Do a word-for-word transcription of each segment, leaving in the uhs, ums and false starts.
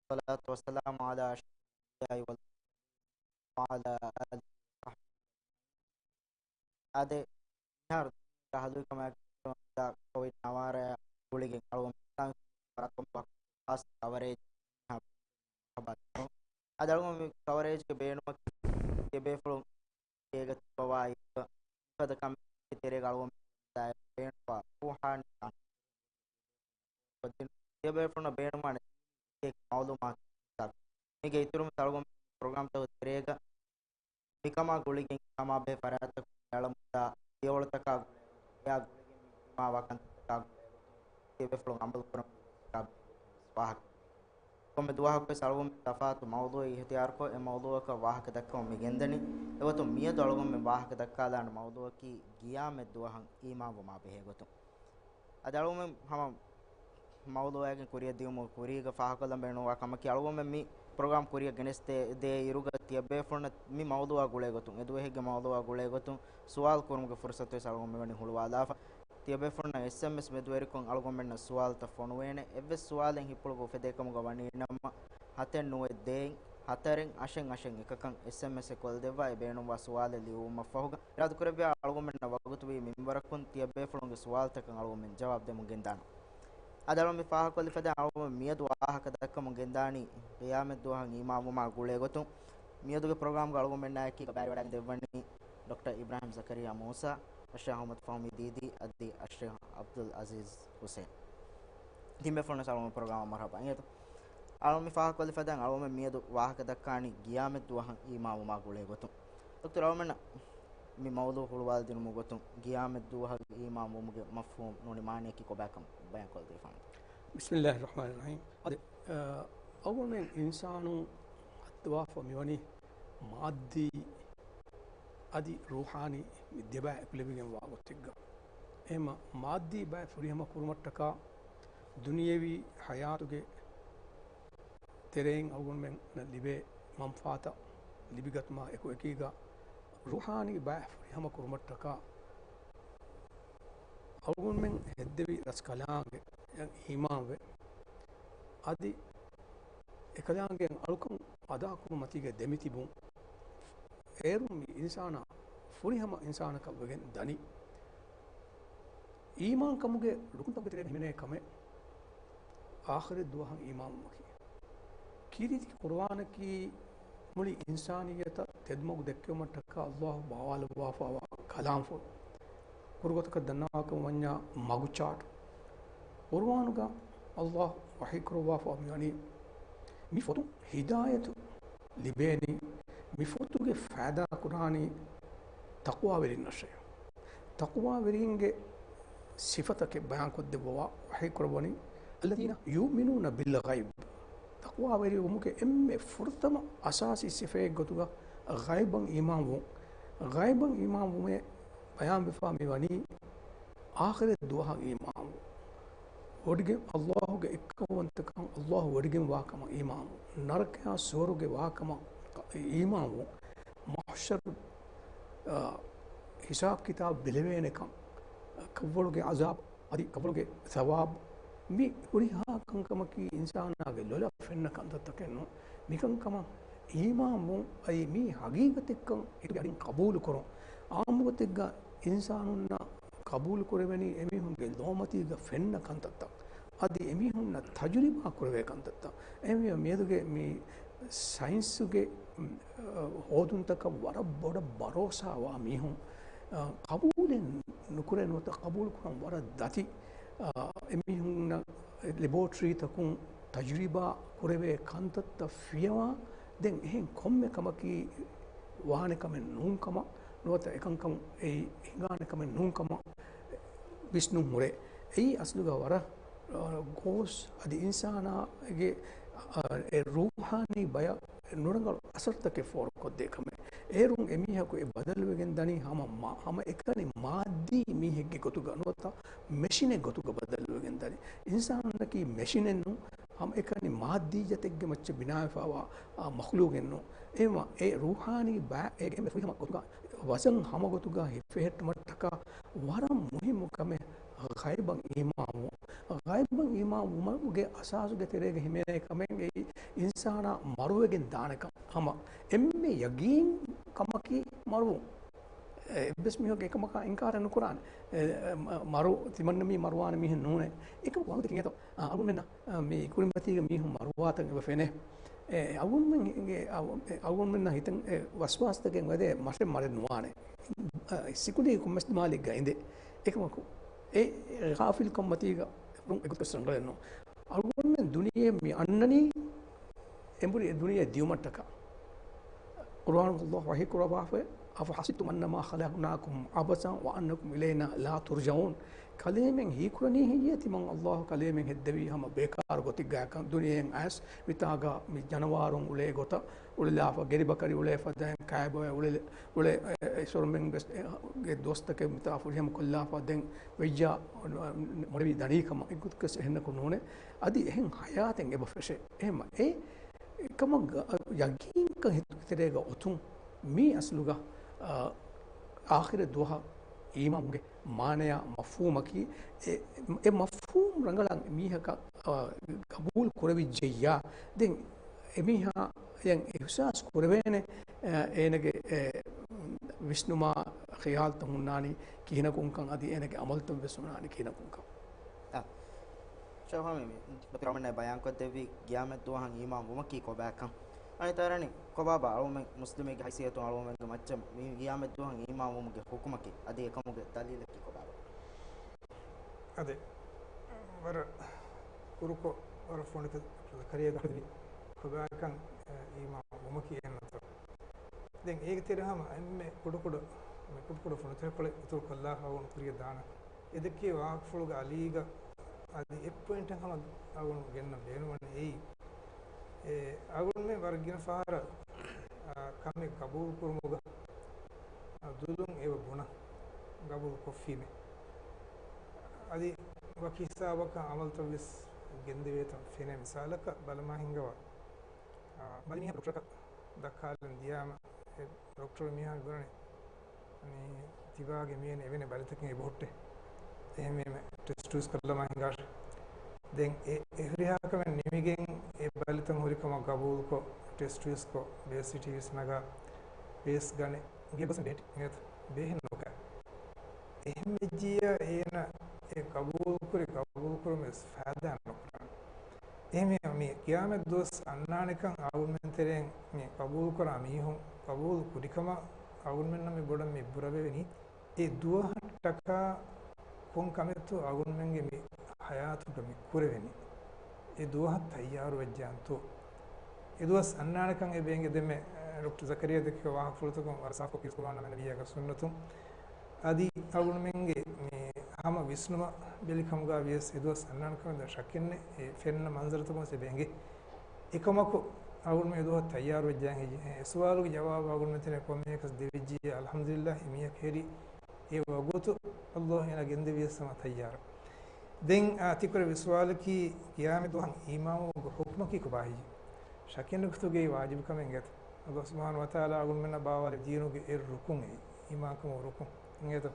والصلاة والسلام على أشرف الأنبياء والمرسلين وعلى آله وصحبه أجمعين. އާދެ، މިހާރު ދީނީ ރަހަލުވިކަމާއެކު ކޮވިޑް ނަވާރަ ގުޅިގެން އަޅުގަނޑު އިސްލާމިކް ފަރާތުން ވަކި ޚާއްސަ ކަވަރޭޖް މަރުހަބާ ދެއްވަން. އަދި އަޅުގަނޑު މި ކަވަރޭޖްގެ ބޭނުމަކީ ތިޔަބޭފުޅުން ގޭގަ ތިއްބަވާ އިރުގަ މިފަދަ ކަމެއްގެ ތެރޭގަ އަޅުގަނޑު ބޭނުންވާ ރޫޙާނީ ކަން ކޮށްދިނުން. ތިޔަބޭފުޅުންނަށް ބޭނުންވާނެ ދީނީ މައުލޫމާތު. މީގެ އިތުރުން އަޅުގަނޑު ޕްރޮގްރާމްތަކުގެ ތެރޭގަ މިކަމާ ގުޅިގެން ކަމާބެހޭ ފަރާތްތަކުން އެއަޅަމުންދާ ފިޔަވަޅުތަކާ ގުޅޭގޮތުން، އެއާ ގުޅިގެން މި ދިމާވާ ކަންތައްތަކާ ގުޅޭގޮތުން ތިޔަބޭފުޅުން އަމަލު ކުރަން ވާހަކަ. ކޮންމެ ދުވަހަކުވެސް އަޅުގަނޑުމެން ތަފާތު މައުޟޫއެއް އިހްތިޔާރުކޮށް، އެ މައުޟޫއަކަށް ވާހަކަ ދައްކަމުން މި ގެންދަނީ. އެގޮތުން މިއަދު އަޅުގަނޑުމެން ވާހަކަ ދައްކާލާނެ މައުޟޫއަކީ ގިޔާމަތް ދުވަހަށް އީމާންވުމާ ބެހޭ ގޮތުން. އަދި އަޅުގަނޑުމެން ހަމަ މައުޟޫއާއިގެން ކުރިއަށް ދިއުމުގެ ކުރީގަ ފާހަގަކޮށްލަން ބޭނުންވާ ކަމަކީ، އަޅުގަނޑުމެން މި ޕްރޮގްރާމް ކުރިއަށް ގެނެސްދޭ، ދޭ އިރުގަ ތިޔަބޭފުޅުންނަށް މި މައުޟޫއާ ގުޅޭގޮތުން، އެ ދުވަހެއްގެ މައުޟޫއާ ގުޅޭގޮތުން ސުވާލު ކުރުމުގެ ފުރުސަތުވެސް އަޅުގަނޑުމެން ވަނީ ހުޅުވާލާފަ. ތިޔަބޭފުޅުންނަށް އެސްއެމްއެސް މެދުވެރިކޮށް އަޅުގަނޑުމެންނަށް ސުވާލުތައް ފޮނުވޭނެ. އެއްވެސް ސުވާލެއް ހިތްޕުޅުގަ އުފެދޭކަމުގަ ވަނީނަމަ، ހަތެއް ނުވައެއް ދޭއް ހަތަރެއް އަށެއް އަށެއް އެކަކަށް އެސްއެމްއެސްއެއް ކޮށްދެއްވާ އެ ބޭނުންވާ ސުވާލެއް ލިޔުއްވުމަށްފަހުގަ، އިރާދަކުރެއްވިޔާ އަޅުގަނޑުމެންނަށް ވަގުތުވީ މިންވަރަކުން ތިޔަބޭފުޅުންގެ ސުވާލުތަކަށް އަޅުގަނޑުމެން ޖަވާބު ދެމުން ގެންދާނަން. އަދި އަޅުގަނޑު މި ފާހަގަކޮށްލި ފަދައިން އަޅުގަނޑު މިއަދު ވާހަކަ ދައްކަމުން ގެންދާނީ ޤިޔާމަތް ދުވަހަށް އީމާންވުމާ ގުޅޭގޮތުން. މިއަދުގެ ޕްރޮގްރާމްގަ އަޅުގަނޑުމެންނާއެކީ ބައިވެރިވަޑައިގެން ދެއްވަނީ ޑޮކްޓަރ އިބްރާހިމް ޒަކަރިޔާ މޫސާ، އައްޝައިޚް އަޙްމަދު ފަހުމީ ދީދީ އަދި އައްޝައިޚް ޢަބްދުލް ޢަޒީޒް ޙުސެން. ތިންބޭފުޅުންނަށް އަޅުގަނޑު ޕްރޮގްރާމަށް މަރުޙަބާ އިނގޭތޯ. އަޅުގަނޑު މި ފާހަގަކޮށްލި ފަދައިން އަޅުގަނޑު މިއަދު ވާހަކަ ދައްކާނީ ޤިޔާމަތް ދުވަހަށް އީމާންވުމާ ގުޅޭގޮތުން. ޑޮކްޓަރ އަޅުގަނޑުމެންނަށް މި މައުޟޫޢު ހުޅުވާލަދިނުމުގެ ގޮތުން، ޤިޔާމަތް ދުވަހަށް އީމާންވުމުގެ މަފްހޫމް ނޫނީ މާނައަކީ ކޮބާކަން ބަޔާންކޮށްދީފާނެ. بسم الله الرحمن الرحيم. އަދި، އަ، އަޅުގަނޑުމެން އިންސާނުން ހައްދަވާފަ މިވަނީ މާއްދީ އަދި ރޫޙާނީ މި ދެބައި އެކުލެވިގެން ވާ ގޮތެއްގަ. އެހެންމަ މާއްދީ ބައި ފުރިހަމަ ކުރުމަށްޓަކާ ދުނިޔެވީ ޙަޔާތުގެ ތެރެއިން އަޅުގަނޑުމެންނަށް ލިބޭ މަންފާތައް ލިބިގަތުމާ އެކު އެކީގަ، ރޫޙާނީ ބައި ފުރިހަމަ ކުރުމަށްޓަކާ އަޅުގަނޑުމެން ހެއްދެވި ރަސްކަލާނގެ އީމާންވެ، އަދި އެކަލާނގެ އަޅުކަން އަދާކުރުމަތީގަ ދެމިތިބުން، އޭރުން މި އިންސާނާ ފުރިހަމަ އިންސާނަކަށް ވެގެން ދަނީ. އީމާންކަމުގެ ރުކުންތަކުގެ ތެރޭ ހިމެނޭ ކަމެއް އާޚިރަތް ދުވަހަށް އީމާންވުމަކީ. ކީރިތި ޤުރުއާނަކީ މުޅި އިންސާނިއްޔަތަށް ތެދުމަގު ދެއްކެވުމަށްޓަކާ ﷲ ބާވާލައްވާފައިވާ ކަލާމްފުޅު. ކުރުގޮތަކަށް ދަންނަވާކަމަށް ވަންޏާ މަގުޗާޓު. ޤުރުއާނުގަ ﷲ ވަޙީކުރައްވާފަ މިވަނީ، މި ފޮތުން ހިދާޔަތު ލިބޭނީ، މި ފޮތުގެ ފައިދާ ކުރާނީ ތަޤްވާވެރިންނަށޭ. ތަޤްވާވެރިންގެ ސިފަތަކެއް ބަޔާންކޮށްދެއްވަވާ ވަޙީކުރައްވަނީ، الذين يؤمنون بالغيب. ތަޤްވާވެރިވުމުގެ އެންމެ ފުރަތަމަ އަސާސީ ސިފައެއްގޮތުގަ ޣައިބަށް އީމާންވުން. ޣައިބަށް އީމާންވުމޭ ބަޔާންވެފާ މިވަނީ އާޚިރަތް ދުވަހަށް އީމާންވުން. ވޮޑިގެން، ﷲ ގެ އެއްކައުވަންތަކަން، ﷲ ވޮޑިގެންވާކަމަށް އީމާންވުން. ނަރަކަޔާ ސުވަރުގެ ވާކަމަށް އީމާންވުން. މަޙްޝަރު، އާ، ހިސާބް ކިތާބް ބެލެވޭނެކަން، ކަށްވަޅުގެ ޢަޒާބް އަދި ކަށްވަޅުގެ ޘަވާބް، މި ހުރިހާ ކަންކަމަކީ އިންސާނާގެ ލޮލަށް ފެންނަ ކަންތައްތަކެއް ނޫން. މިކަންކަމަށް އީމާންވުން އައި މީ ޙަޤީޤަތެއްކަން އިތުރު އަޑިން ޤަބޫލުކުރުން. ޢާއްމުގޮތެއްގަ އިންސާނުންނަށް ޤަބޫލުކުރެވެނީ އެމީހުންގެ ލޯމަތީގަ ފެންނަ ކަންތައްތައް، އަދި އެމީހުންނަށް ތަޖުރިބާ ކުރެވޭ ކަންތައްތައް. އެހެންވެ، މިއަދުގެ މި ސައިންސުގެ، މް، ހޯދުންތަކަށް ވަރަށް ބޮޑަށް ބަރޯސާވާ މީހުން، އަ، ޤަބޫލެއް ނުކުރޭ ނުވަތަ ޤަބޫލުކުރަން ވަރަށް ދަތި، އަ، އެމީހުންނަށް ލެބޯޓްރީތަކުން ތަޖުރިބާ ކުރެވޭ ކަންތައްތައް ފިޔަވާ، ދެން އެހެން ކޮންމެ ކަމަކީ ވާނެ ކަމެއް ނޫންކަމަށް، ނުވަތަ އެކަންކަމުން އެއީ ހިނގާނެ ކަމެއް ނޫންކަމަށް ވިސްނުން ހުރޭ. އެއީ އަސްލުގަ ވަރަށް، އަ، ގޯސް އަދި އިންސާނާގެ، އަ، އެ ރޫޙާނީ ބަޔަށް ނުރަނގަޅު އަސަރުތަކެއް ފޯރުކޮށްދޭ ކަމެއް. އޭރުން އެމީހަކު އެ ބަދަލުވެގެން ދަނީ ހަމަ މާ-، ހަމަ އެކަނި މާއްދީ މީހެއްގެ ގޮތުގަ ނުވަތަ މެޝިނެއް ގޮތުގަ ބަދަލުވެގެން ދަނީ. އިންސާނުންނަކީ މެޝިނެއް ނޫން، ހަމަ އެކަނި މާއްދީ ޖަތެއްގެ މައްޗަށް ބިނާވެފައިވާ، އާ، މަޚްލޫގެއް ނޫން. އެހެންވެ، އެ ރޫޙާނީ ބައި އޭގެ އެންމެ ފުރިހަމަ ގޮތުގަ ވަޒަން ހަމަ ގޮތުގަ ހިފެހެއްޓުމަށްޓަކާ ވަރަށް މުހިއްމު ކަމެއް ޣައިބަށް އީމާންވުން. ޣައިބަށް އީމާންވުމުގެ އަސާސުގެ ތެރޭގަ ހިމެނޭ ކަމެއް އެއީ އިންސާނާ މަރުވެގެން ދާނެކަން. ހަމަ އެންމެ ޔަގީން ކަމަކީ މަރުވުން. އެއްވެސް މީހަކު އެކަމަކާ އިންކާރެއް ނުކުރާނެ. އެ، މަ-، މަރު ތިމަންނަ މީ މަރުވާނެ މީހެއް ނޫނޭ. އެކަމަކު ވަގުތަކީ އެތޯ. އަޅުމެންނަށް މި ކުރިމަތީގަ މީހުން މަރުވާތަން އެބަ ފެނޭ. އެ، އަޅުގަނޑުމެންގެ، އަޅު-، އެ، އަޅުގަނޑުމެންނަށް ހިތަށް އެ ވަސްވާސްތަކެއް އެދޭ މަށެއް މަރެއް ނުވާނެ. އަ، ސިކުނޑީ ކޮންމެސް ދިމާލެއްގަ އިނދޭ. އެކަމަކު އެ ޣާފިލްކަންމަތީގަ އެގޮތަކަށް ރަނގަޅެއް ނޫން. އަޅުގަނޑުމެން ދުނިޔެ މި އަންނަނީ އެނބުރި އެ ދުނިޔެ ދިޔުމަށްޓަކާ. ޤުރުއާނުގަ ﷲ ވަޙީ ކުރައްވާފައި، "أفحسبتم أنما خلقناكم عبثا وأنكم إلينا لا ترجعون." ކަލޭމެން ހީކުރަނީ ހެއްޔޭ ތިމަން ﷲ ކަލޭމެން ހެއްދެވީ ހަމަ ބޭކާރު ގޮތެއްގައިކަން، ދުނިޔެއިން އައިސް މިތާގަ މި ޖަނަވާރުން އުޅޭ ގޮތަށް އުޅެލާފަ، ގެރިބަކަރި އުޅޭފަ، ދެން ކާބޮއެ އުޅެ، އުޅެ، އެ، އެ، އިސޮރުމެން ވެސް އެ، ގެ ދުވަސްތަކެއް މިތާ ފުރިހަމަ ކޮށްލާފަ، ދެން ވެއްޖާ މޮޅެވި ދަނީ ކަމަށް އެގޮތަކަސް އެހެންނަކު ނޫނޭ. އަދި އެހެން ހަޔާތެއް އެބަ ފެށޭ. އެހެންމަ އެ އެކަމަށް ޔަގީންކަން ހިތުގެ ތެރޭގަ އޮތުން މީ އަސްލުގަ، އާ، އާޚިރަތް ދުވަހަށް އީމާންވުމުގެ މާނަޔާ މަފްހޫމަކީ، އެ، އެ މަފްހޫމް ރަނގަޅަށް މީހަކަށް، އާ، ގަބޫލު ކުރެވިއްޖެއްޔާ، ދެން އެމީހާ އެހްސާސް ކުރެވޭނެ، އާ، އޭނަގެ، އެ، ވިސްނުމާ ޚިޔާލުތައް ހުންނާނީ ކިހިނަކުންކަން، އަދި އޭނަގެ އަމަލުތައް ވެސް ހުންނާނީ ކިހިނަކުންކަން. އާ. ޝައުހާމީ މި ޑޮކްޓަރ އަމަންނާ ބަޔާންކޮށްދެއްވި ޤިޔާމަތް ދުވަހަށް އީމާން ވުމަކީ ކޮބާކަން. އަނެއް ތަރަނި ކޮބާބާ އަޅުމެން މުސްލިމެއްގެ ހައިސިއްޔަތުން އަޅުމެންގެ މައްޗަށް މި ޤިޔާމަތް ދުވަހަށް އީމާން ވުމުގެ ޙުކުމަކީ އަދި އެކަމުގެ ދަލީލަކީ ކޮބާބާ؟ އަދި ވަރަށް ކުރުކޮށް ވަރަށް ފޮނިކޮށް ޒަކަރިއްޔާ ދައްކަނީ ކޮބާކަން އީމާން ވުމަކީ އެހެންނުތޯ. ދެން އޭގެ ތެރޭ ހަމަ އެންމެ ކުޑަކުޑަ، މި ކުޑަކުޑަ ފޮނިތަކެއްކޮޅެއް އިތުރު ކޮށްލާފަ އަޅުގަނޑު ކުރިޔަށް ދާނަން. އެ ދެއްކި ވާހަކަފުޅުގެ އަލީގަ އަދި އެއް ޕޮއިންޓެއް ހަމަ އަޅުގަނޑު ގެންނަން ބޭނުންވަނީ އެއީ، އެ އަޅުގަނޑުމެން ވަރަށް ގިނަ ފަހަރަށް، އާ، ކަމެއް ގަބޫލު ކުރުމުގަ، އާ، ދުލުން އެބަ ބުނަން ގަބޫލު ކޮށްފީމޭ. އަދި ވަކި ހިސާބަކަށް އަމަލުތައް ވެސް ގެންދެވޭތަން ފެނޭ. މިސާލަކަށް ބަލަމާ ހިނގަވާ، އާ، ބަލި މީހާ ޑޮކްޓަރަކަށް ދައްކާލަން ދިޔާމަ، އެ ޑޮކްޓަރު މީހާ މި ބުނަނީ މި ތިބާގެ މިއެން އެވެނެ ބަލިތަކެއް އެބަހުއްޓޭ. އެހެންވީމަ ޓެސްޓުވެސް ކޮށްލަމާ ހިނގާށޭ. ދެން އެ، އެ ހުރިހާ ކަމެއް ނިމިގެން އެ ބަލިތައް ހުރިކަމަށް ގަބޫލުކޮށް، ޓެސްޓުވެސްކޮށް، ބޭސް ސިޓީވެސް ނަގާ، ބޭސް ގަނެ، ގެ ގޮސް ބޭޓި އިނގޭތަ؟ ބޭހެއް ނޯކަ. އެހެން ވެއްޖިއްޔާ އޭނަ އެ ގަބޫލުކުރި ގަބޫލުކުރުމެއް ފައިދާ ނުކުރާނެ. އެހެންވީމަ މި ޤިޔާމަތް ދުވަސް އަންނާނެކަން އަޅުގަނޑުމެން ތެރެއިން މި ގަބޫލުކުރާ މީހުން ގަބޫލު ކުރިކަމަށް އަޅުގަނޑުމެންނަށް މި ބޮޑަށް މި ބުރަވެވެނީ، އެ ދުވަހަށްޓަކާ ކޮން ކަމެއްތޯ އަޅުގަނޑުމެންގެ މި ޙަޔާތުގަ މި ކުރެވެނީ؟ އެ ދުވަހަށް ތައްޔާރުވެއްޖެއްޔާންތޯ؟ އެ ދުވަސް އަންނާނެކަން އެ ބޭނގެ ދެމެ، އެ، ޑޮކްޓަރ ޒަކަރިއްޔާ ދެއްކި ވާހަކަފުޅުތަކުން ވަރަށް ސާފުކޮށް ކީރިތި ޤުރުއާނާ ނަބިއްޔާގެ ސުންނަތުން އަދި އަޅުގަނޑުމެންގެ މި ހަމަ ވިސްނުމަށް ބެލި ކަމުގަ ވިޔަސް އެ ދުވަސް އަންނާނެ ކަމެއް ދެން ޝައްކެއްނެތް. އެ ފެންނަ މަންޒަރުތަކުން ވެސް އެބަ އެނގޭ. އެކަމަކު އަޅުގަނޑުމެން އެ ދުވަހަށް ތައްޔާރުވެއްޖެއްޔާން ހެއްޔޭ؟ އެ ސުވާލުގެ ޖަވާބު އަޅުގަނޑުމެން ތެރެއިން ކޮންމެއަކަސް ދެވިއްޖިއްޔާ އަލްޙަމްދުލިއްލާހް އެ މީހަކު ހެރީ އެ ވަގުތު ﷲ އޭނާ ގެންދެވިޔަސް ހަމަ ތައްޔާރަށް. ދެން އާ ތިކުރެއްވި ސުވާލަކީ ޤިޔާމަތް ދުވަހަށް އީމާންވުމުގެ ޙުކުމަކީ ކޮބާހެއްޔޭ؟ ޝައްކެއްނެތް ގޮތުގައި ވާޖިބު ކަމެއް އެނގޭތަ؟ ﷲ ސުބްޙާނަހޫ ވަތަޢާލާ އަޅުގަނޑުމެންނަށް ބާވާލި ދީނުގެ އެއް ރުކުން އެއީ، އީމާންކަމުގެ ރުކުން އިނގޭތަ؟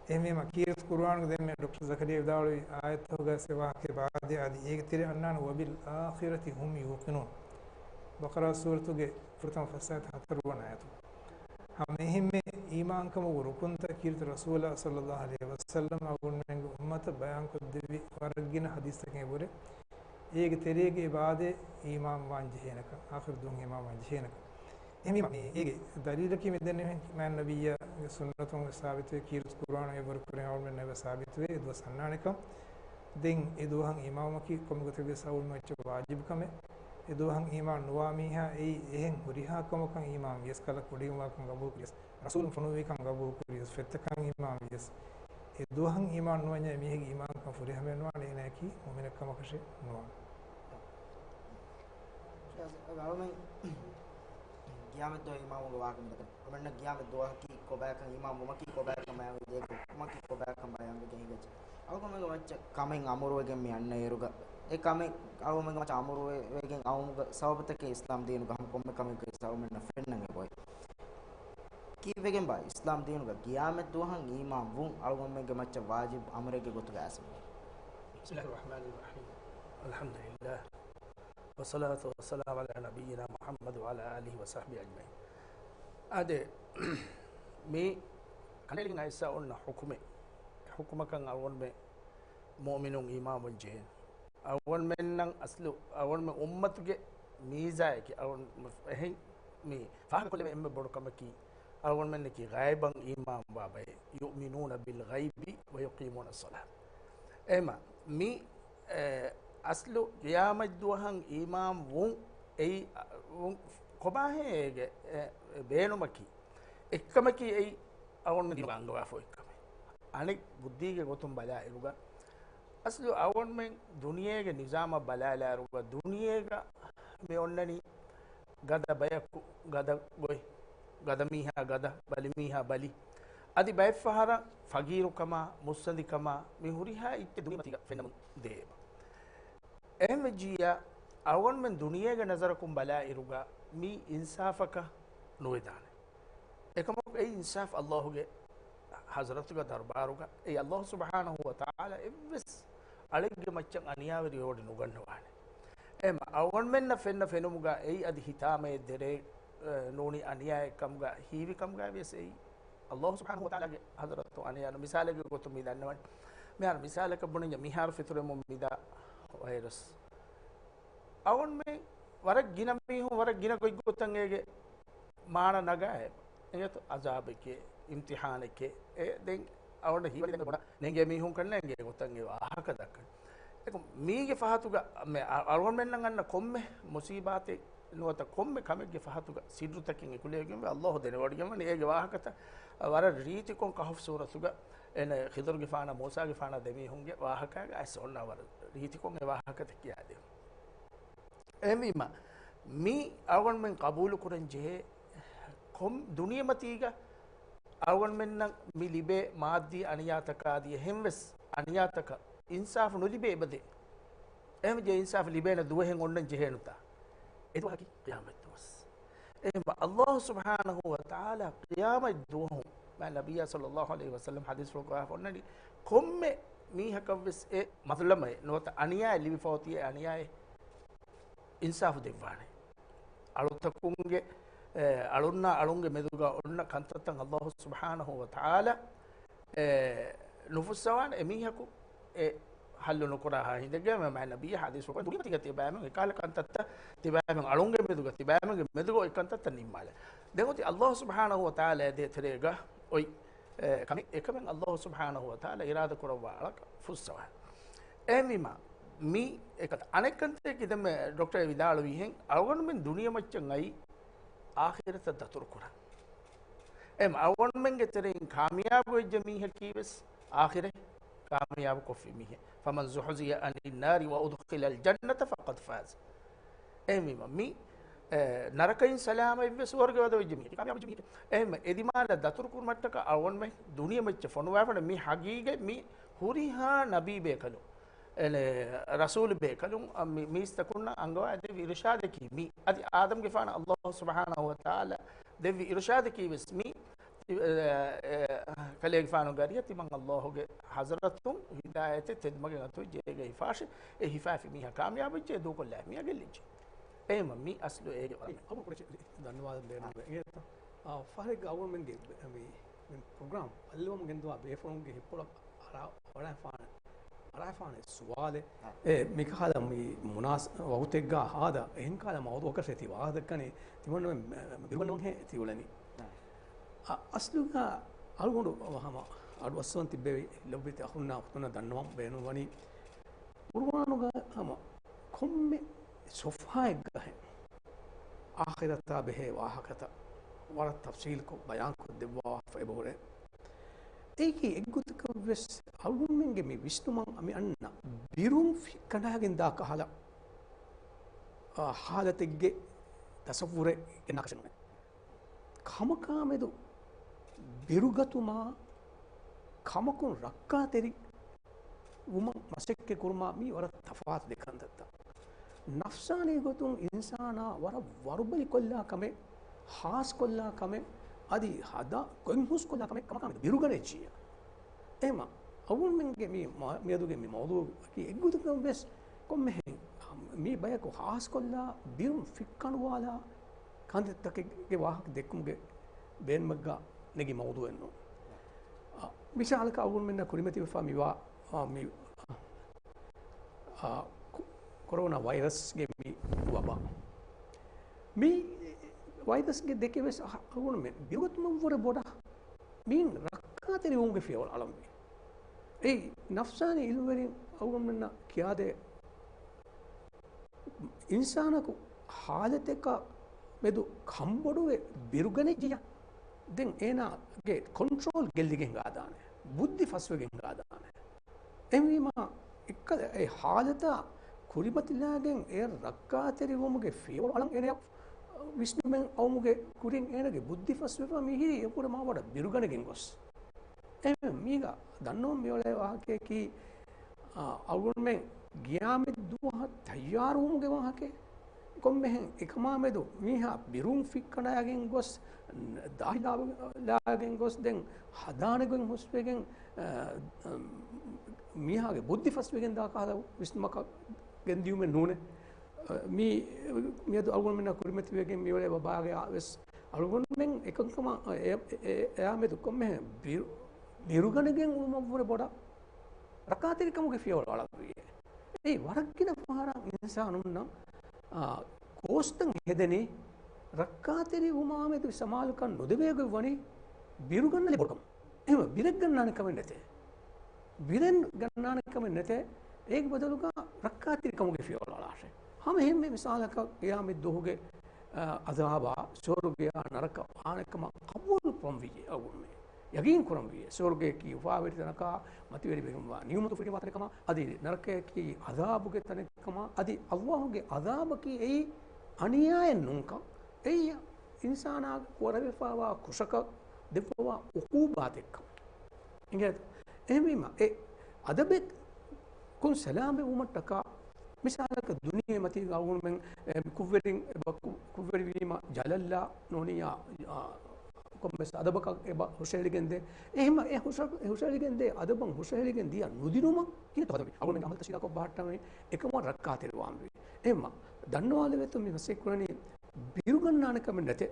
އެހެންވީމަ ކީރިތި ޤުރުއާނުގަ ދެންމެ ޑޮކްޓަރ ޒަކަރިއްޔާ ވިދާޅުވި އާޔަތްތަކުގަ އެ ވާހަކަ ބާދޭ އަދި އޭގެ ތެރެއިން އަންނާނެ "وبالآخرة هم يوقنون". ބަޤަރާ ސޫރަތުގެ ފުރަތަމަ ފަސް އާޔަތު ހަތަރުވަނަ އާޔަތު. ހަމަ އެހެންމެ އީމާންކަމުގެ ރުކުންތައް ކީރިތި ރަސޫލާ ޞައްލައްލާހު ޢަލައިހި ވަސައްލަމް އަޅުގަނޑުމެންގެ އުއްމަތަށް ބަޔާންކޮށްދެއްވި ވަރަށް ގިނަ ޙަދީޘްތަކެއް އެބަހުރޭ. އޭގެ ތެރޭގައި އެބަ އާދޭ އީމާންވާން ޖެހޭނެކަން، އާޚިރު ދުވަހަށް އީމާންވާން ޖެހޭނެކަން. އެހެންވީމަ އޭގެ ދަލީލަކީ މި ދެންނެވި މާތް ނަބިއްޔާގެ ސުންނަތުން ސާބިތުވޭ، ކީރިތި ޤުރުއާނު އެއްވަރު ކުރިން އަޅުގަނޑުމެންނަށް އެބަ ސާބިތުވޭ އެ ދުވަސް އަންނާނެކަން. ދެން އެ ދުވަހަށް އީމާންވުމަކީ ކޮންމެ ގޮތެއްވިޔަސް އަޅުގަނޑުމެން އެއްޗެއް ވާޖިބު ކަމެއް. އެ ދުވަހަށް އީމާން ނުވާ މީހާ އެއީ އެހެން ހުރިހާ ކަމަކަށް އީމާން ވިޔަސް، ކަލަ ކުޑައިން ވާކަން ގަބޫލު ކުރިޔަސް، ރަސޫލުން ފޮނުއްވިކަން ގަބޫލު ކުރިޔަސް، ފެއްތަކަށް އީމާން ވިޔަސް، އެ ދުވަހަށް އީމާން ނުވަންޏާ އެ މީހެއްގެ އީމާންކަން ފުރިހަމައެއް ނުވާނެ، އޭނާއަކީ މުއުމިނެއް ކަމަކަށެއް ނުވާނެ. އަޅުމެން ޤިޔާމަތްދުވަހު އީމާންވުމުގެ ވާހަކަ މި ދައްކަނީ. އަޅުމެންނަށް ޤިޔާމަތް ދުވަހަކީ ކޮބާކަން، އީމާންވުމަކީ ކޮބާކަން ބަޔާންވެ ދޭ، އެކަމަކީ ކޮބާކަން ބަޔާންވެގެން ހިނގައްޖެ. އަޅުގަނޑުމެންގެ މައްޗަށް ކަމެއް އަމުރުވެގެން މި އަންނައިރުގަ، އެ ކަމެއް އަޅުގަނޑުމެންގެ މައްޗަށް އަމުރުވެގެން އައުމުގެ ސަބަބުތަކެއް އިސްލާމް ދީނުގަ ހަމަ ކޮންމެ ކަމެއްގައި ސަބަބު އަޅުމެންނަށް ފެންނަން އެބައޮތް. ކީއްވެގެންބާ އިސްލާމް ދީނުގަ ގިޔާމަތް ދުވަހަށް އީމާން ވުން އަޅުގަނޑުމެންގެ މައްޗަށް ވާޖިބު އަމުރެއްގެ ގޮތުގަ އައިސްފަ؟ بسم الله الرحمن الرحيم. الحمد لله. والصلاة والسلام على نبينا محمد وعلى آله وصحبه أجمعين. އާދެ، މި ކަނޑައެޅިގެން އައިސްފަ އޮންނަ ޙުކުމެއް، ޙުކުމަކަށް އަޅުގަނޑުމެން މުއުމިނުން އީމާންވަން ޖެހޭނެ. އަޅުގަނޑުމެންނަށް އަސްލު އަޅުގަނޑުމެން އުއްމަތުގެ މީޒާއަކީ، އަޅުގަނޑު އެހެން މި ފާހަގަކޮށްލެވޭ އެންމެ ބޮޑު ކަމަކީ، އަޅުގަނޑުމެންނަކީ ޣައިބަށް އީމާންވާ ބައެއް، يؤمنون بالغيب ويقيمون الصلاة. އެހެމަ މި، އެ، އަސްލު ޤިޔާމަތް ދުވަހަށް އީމާން ވުން އެއީ، އަ، ވުން ކޮބާހޭ އޭގެ، އެ، ބޭނުމަކީ؟ އެއްކަމަކީ އެއީ އަޅުގަނޑުމެން ދީނުގަ އަންގަވާފަ އޮތް ކަމެއް. އަނެއް ބުއްދީގެ ގޮތުން ބަލާއިރުގަ، އަސްލު އަޅުގަނޑުމެން ދުނިޔޭގެ ނިޒާމަށް ބަލާލާއިރުގަ، ދުނިޔޭގަ މި އޮންނަނީ ގަދަ ބަޔަކު، ގަދަ ގޮތް، ގަދަ މީހާ ގަދަ، ބަލި މީހާ ބަލި. އަދި ބައެއްފަހަރަށް ފަގީރުކަމާ، މުއްސަނދިކަމާ، މި ހުރިހާ އެއްޗެއް ދުނިޔެމަތީގަ ފެންނަމުން ދޭ. އެހެންވެއްޖިއްޔާ، އަޅުގަނޑުމެން ދުނިޔޭގެ ނަޒަރަކުން ބަލާއިރުގަ، މީ އިންސާފަކަށް ނުވެދާނެ. އެކަމަކު އެއީ އިންސާފް ﷲ ގެ ޙަޟްރަތުގަ ދަރުބާރުގަ އެއީ ﷲ ސުބްޙާނަހޫ ވަތަޢާލާ އެއްވެސް އަޅެއްގެ މައްޗަށް އަނިޔާވެރިވެވޮޑި ނުގަންނަވާނެ. އެހެމަ އަޅުގަނޑުމެންނަށް ފެންނަ ފެނުމުގަ އެއީ އަދި ހިތާމައެއް ދެރައެއް، އެ، ނޫނީ އަނިޔާއެއް ކަމުގަ ހީވި ކަމުގައި ވެސް އެއީ ﷲ ސުބްޙާނަހޫ ވަތަޢާލާގެ ޙަޟްރަތު އަނިޔާ. މިސާލެއްގެ ގޮތުން މި ދަންނަވަން. މިހާރު މިސާލަކަށް ބުނަންޏާ މިހާރު ފެތުރެމުން މިދާ ވައިރަސް. އަޅުގަނޑުމެން ވަރަށް ގިނަ މީހުން ވަރަށް ގިނަ ގޮތްގޮތަށް އޭގެ މާނަ ނަގާ އެބަ. އެނގޭތޯ؟ އަޒާބެކޭ، އިމްތިޙާނެކޭ. އެ ދެން އަޅުގަނޑަށް ހީވަނީ ދެން ބުނާ ނޭނގޭ މީހުން ކަންނޭނގޭ ގޮތަށް އެ ވާހަކަ ދައްކަނީ. އެކަމް މީގެ ފަހަތުގަ މެ އަ-، އަޅުގަނޑުމެންނަށް އަންނަ ކޮންމެ މުސީބާތެއް ނުވަތަ ކޮންމެ ކަމެއްގެ ފަހަތުގަ ސިއްރުތަކެއް އެކުލެވިގެންވެ ﷲ ދެނެވޮޑިގެންވަނީ އޭގެ ވާހަކަތައް ވަރަށް ރީތިކޮށް ކަހަފް ސޫރަތުގަ އެން ޚިޟުރުގެފާނާ މޫސާގެފާނާ ދެމީހުންގެ ވާހަކާގަ އައިސް އޮންނަ ވަރަށް ރީތިކޮށް އެ ވާހަކަތައް ކިޔާދޭ. އެހެންވީމަ، މި އަޅުގަނޑުމެން ޤަބޫލުކުރަން ޖެހޭ ކޮން ދުނިޔެމަތީގަ އަޅުގަނޑުމެންނަށް މި ލިބޭ މާއްދީ އަނިޔާތަކާ އަދި އެހެންވެސް އަނިޔާތަކަށް އިންސާފު ނުލިބޭ އެބަދޭ. އެހެންވެއްޖެ އިންސާފު ލިބޭނެ ދުވަހެއް އޮންނަން ޖެހޭނުތާ؟ އެ ދުވަހަކީ ޤިޔާމަތް ދުވަސް. އެހެންވެ، ﷲ ސުބްޙާނަހޫ ވަތަޢާލާ ޤިޔާމަތް ދުވަހު މާތް ނަބިއްޔާ ޞައްލައްލާހު ޢަލައިހި ވަސައްލަމް ޙަދީޘްފުޅު ކުރާފަ އޮންނަނީ، ކޮންމެ މީހަކަށްވެސް އެ މަޒުލަމައެއް ނުވަތަ އަނިޔާއެއް ލިބިފަ އޮތީ އެ އަނިޔާއެއް އިންސާފު ދެއްވާނެ. އަޅުތަކުންގެ، އެ، އަޅުންނާ އަޅުންގެ މެދުގަ އޮންނަ ކަންތައްތައް ﷲ ސުބްޙާނަހޫ ވަތަޢާލާ، އެ، ނުފުއްސަވާނެ. އެމީހަކު އެ ޙައްލު ނުކުރާހާ ހިނދެއްގަ މާތް ނަބިއްޔާ ޙަދީޘްފުޅު ކުރަނީ ދުނިޔެމަތީގަ ތިބާމެން އެކަހަލަ ކަންތައްތައް ތިބާމެން އަޅުންގެ މެދުގަ ތިބާމެންގެ މެދުގަ އޮތް ކަންތައްތައް ނިންމާލާ. ދެން އޮތީ ﷲ ސުބްޙާނަހޫ ވަތަޢާލާ ދޭތެރޭގަ އޮތް، އެ، ކަމެއް އެކަމެއް ﷲ ސުބްޙާނަހޫ ވަތަޢާލާ އިރާދަ ކުރައްވާ އަޅަކަށް ފުއްސަވާނެ. އެހެންވީމަ، މި އެކަންތައް. އަނެއް ކަންތައް ދެންމެ ޑޮކްޓަރ ވިދާޅުވިހެން، އަޅުގަނޑުމެން ދުނިޔެމައްޗަށް އައީ އާޚިރަތަށް ދަތުރުކުރަން. އެހެން އަޅުގަނޑުމެންގެ ތެރެއިން ކާމިޔާބުވެއްޖެ މީހަކީވެސް އާޚިރަތް ކާމިޔާބު ކޮށްފި މީހެއް. فمن زحزح عن النار وأدخل الجنة فقد فاز. އެހެންވީމަ، މި، އެ، ނަރަކައިން ސަލާމަތްވެ ސުވަރުގެ ވަދެވެއްޖެ މީހަކީ ކާމިޔާބުވެއްޖެ މީހެއް. އެހެންވެ، އެ ދިމާލަށް ދަތުރުކުރުމަށްޓަކާ އަޅުގަނޑުމެން ދުނިޔެމައްޗަށް ފޮނުވާފަ އޮންނަ މި ޙަޤީޤަތް މި ހުރިހާ ނަބީ ބޭކަލުން، އެ، ރަސޫލު ބޭކަލުން، އަ، މި، މީސްތަކުންނަށް އަންގަވާ ދެއްވި އިރުޝާދަކީ މި. އަދި އާދަމްގެފާނަށް ﷲ ސުބްޙާނަހޫ ވަތަޢާލާ ދެއްވި އިރުޝާދަކީވެސް މި. އެ، އެ، ކަލޭގެފާނުގެ އަރިހަށް ތިމަން ﷲ ގެ ޙަޟްރަތުން ހިދާޔަތެއް ތެދުމަގެއް އަތުވެއްޖެ އޭގައި ފާށި. އެ ހިފާފި މީހާ ކާމިޔާބުވެއްޖެ، ދޫކޮށްލާ މީހާ ގެއްލިއްޖެ. އެހެންވީމަ މި އަސްލު އޭގެ ވަރަށް އަބު ކުރެއްޗި ދަންނަވާލަން ބޭނުންވޭ. އެނގޭތަ؟ އާ، ފަހެއްގަ އަޅުގަނޑުމެންގެ މި، މި ޕްރޮގްރާމް ބައްލަވަމުން ގެންދަވާ ބޭފުޅުންގެ ހިތްޕުޅަށް އަރާ ވަޑައިފާނެ، އަރާފާނެ ސުވާލެއް. އާ. އެ، މިކަހަލަ މި މުނާސަ-، ވަގުތެއްގަ ހާދަ އެހެން ކަހަލަ މައުޟޫޢަކަށް ތި ވާހަކަ ދައްކަނީ ތިމަންނަމެން ބިރުގަންނަމުންހޭ ތި އުޅެނީ. އާ. އަ-، އަސްލުގަ އަޅުގަނޑު ހަމަ އަޑުއައްސަވަން ތިއްބެވި ލޮބުވެތި އަޚުންނާ އުޚްތުންނަށް ދަންނަވަން ބޭނުންވަނީ، ޤުރުއާނުގަ ހަމަ ކޮންމެ ޞަފްޙާއެއްގަހެން އާޚިރަތާ ބެހޭ ވާހަކަތައް ވަރަށް ތަފްޞީލްކޮށް ބަޔާންކޮށްދެއްވާފަ އެބަހުރޭ. އޭގެ އެއްގޮތަކަށްވެސް އަޅުގަނޑުމެންގެ މި ވިސްނުމަށް މި އަންނަ ބިރުން ފި-، ކަނޑާގެންދާ ކަހަލަ، އާ، ޙާލަތެއްގެ ތަޞައްވުރެއް ގެންނާކަށެއް ނުވޭ. ކަމަކާމެދު ބިރުގަތުމާ ކަމަކުން ރައްކާތެރި ވުމަށް މަސައްކަތް ކުރުމާ މީ ވަރަށް ތަފާތު ދެ ކަންތައްތައް. ނަފްސާނީ ގޮތުން އިންސާނާ ވަރަށް ވަރުބަލިކޮށްލާ ކަމެއް، ހާސްކޮށްލާ ކަމެއް، އަދި ހަދާ ގޮތް ހުސްކޮށްލާ ކަމެއް ކަމަކާ މެދު ބިރުގަނެއްޖިއްޔާ. އެހެމަ އަޅުގަނޑުމެންގެ މި މާ-، މިއަދުގެ މި މައުޟޫޢަކީ އެއްގޮތަކަށް ވެސް ކޮންމެހެން މި ބަޔަކު ޚާއްޞަކޮށްލާ ބިރުން ފިއްކަނޑުވާލާ ކަންތައްތަކެއްގެ ވާހަކަ ދެއްކުމުގެ ބޭނުމެއްގަ ނެގި މައުޟޫޢެއް ނޫން. އަ، މިސާލަކަށް އަޅުގަނޑުމެންނަށް ކުރިމަތިވެފަ މިވާ، އަ، މި، އަ، ކޮ-، ކޮރޯނާ ވައިރަސްގެ މި ވަބާ. މި ވައިރަސްގެ ދެކެ ވެސް އަ-، އަޅުގަނޑުމެން ބިރުގަތުމަށްވުރެ ބޮޑަށް މިއިން ރައްކާތެރިވުމުގެ ފިޔަވަޅު އަޅަންވީ. އެއީ، ނަފްސާނީ އިލްމުވެރިން އަޅުގަނޑުމެންނަށް ކިޔާދޭ، އިންސާނަކު ހާލަތެއްގަ މެދު ކަންބޮޑުވެ ބިރުގަނެއްޖިއްޔާ، ދެން އޭނާގެ ކޮންޓްރޯލް ގެއްލިގެން ހިނގާދާނެ، ބުއްދި ފަސްވެގެން ހިނގާދާނެ. އެހެންވީމާ، އެއްކަލަ އެ ހާލަތާ ކުރިމަތިލާގެން އެ ރައްކާތެރިވުމުގެ ފިޔަވަޅު އަޅަން އޭނަޔަށް ވިސްނުމެއް އައުމުގެ ކުރިން އޭނަގެ ބުއްދި ފަސްވެފަ މިހިރީ އެކުރެ މާ ބޮޑަށް ބިރުގަނެގެން ގޮސް. އެހެން މީގަ ދަންނަވަން މިއުޅޭ ވާހަކަޔަކީ، އާ، އަޅުގަނޑުމެން ގިޔާމަތް ދުވަހަށް ތައްޔާރުވުމުގެ ވާހަކައެއް. ކޮންމެހެން އެކަމާ މެދު މީހާ ބިރުން ފިއްކަނޑާގެން ގޮސް، ދާހިލާގެން ގޮސް ދެން ހަދާނެ ގޮތް ހުސްވެގެން، އާ، މީހާގެ ބުއްދި ފަސްވެގެން ދާ ކަހަލަ ވިސްނުމަކަށް ގެންދިޔުމެއް ނޫނޭ. މީ މިއަދު އަޅުގަނޑުމެންނާ ކުރިމަތިވެގެން މިއުޅޭ ވަބާގައި ވެސް އަޅުގަނޑުމެން އެކަންކަމަށް އެ-، އެ-، އެ-، އެއާމެދު ކޮންމެހެން ބިރު-، ބިރުގަނެގެން އުޅުމަށްވުރެ ބޮޑަށް ރައްކާތެރިކަމުގެ ފިޔަވަޅު އަޅަންވީ. އެއީ ވަރަށް ގިނަ ފަހަރަށް އިންސާނުންނަށް، އާ، ގޯސްތައް ހެދެނީ ރައްކާތެރިވުމާމެދު ސަމާލުކަން ނުދެވޭ ގޮތް ވަނީ ބިރުގަންނަލީ ބޮޑުކަމަށް. އެހެންވެ، ބިރެއް ގަންނާނެ ކަމެއް ނެތޭ. ބިރެއް ގަންނާނެ ކަމެއް ނެތޭ. އޭގެ ބަދަލުގަ ރައްކާތެރިކަމުގެ ފިޔަވަޅު އަޅާށޭ. ހަމަ އެހެންމެ މިސާލަކަށް ޤިޔާމަތް ދުވަހުގެ، އަ، އަޒާބާ، ސުވަރުގެޔާ ނަރަކަ ވާނެކަމަށް ޤަބޫލު ކުރަންވީ އަޅުގަނޑުމެން. ޔަގީން ކުރަންވީ. ސުވަރުގެޔަކީ އުފާވެރި ތަނަކާ، މަތިވެރިވެގެންވާ ނިޢުމަތު ފުރިހަމަވާ ތަނެއް ކަމަށް، އަދި ނަރަކަޔަކީ ޢަޛާބުގެ ތަނެއް ކަމަށް، އަދި ﷲ ގެ ޢަޛާބަކީ އެއީ އަނިޔާއެއް ނޫންކަން. އެއީ އިންސާނާ ކުރެވިފައިވާ ކުށަކަށް ދެއްވަވާ ޢުޤޫބާތެއްކަން. އިނގޭތޯ؟ އެހެންވީމަ، އެ އަދަބެއް ކުން ސަލާމަތްވުމަށްޓަކާ، މިސާލަކަށް ދުނިޔެ މަތީގަ އަޅުގަނޑުމެން، އެ، ކުށްވެރިން، އެ، ކުށްވެރިވީމަ ޖަލަށްލާ ނޫނިއްޔާ، އާ، ކޮންމެސް އަދަބަކަށް އެބަ ހުށަހެޅިގެންދޭ. އެހެންމަ އެ ހުށަ-، ހުށަހެޅިގެންދޭ އަދަބަށް ހުށަހެޅިގެން ދިޔަ ނުދިނުމަށް ކިހިނެއްތޯ ހަދަނީ؟ އަޅުގަނޑުމެން ޢަމަލުތައް ސީދާކޮށް ބަހައްޓަނީ އެކަމަށް ރައްކާތެރިވާންވީ. އެހެންމަ ދަންނަވާލެވޭތޯ މި މަސައްކަތް ކުރަނީ ބިރުގަންނާނެ ކަމެއް ނެތޭ.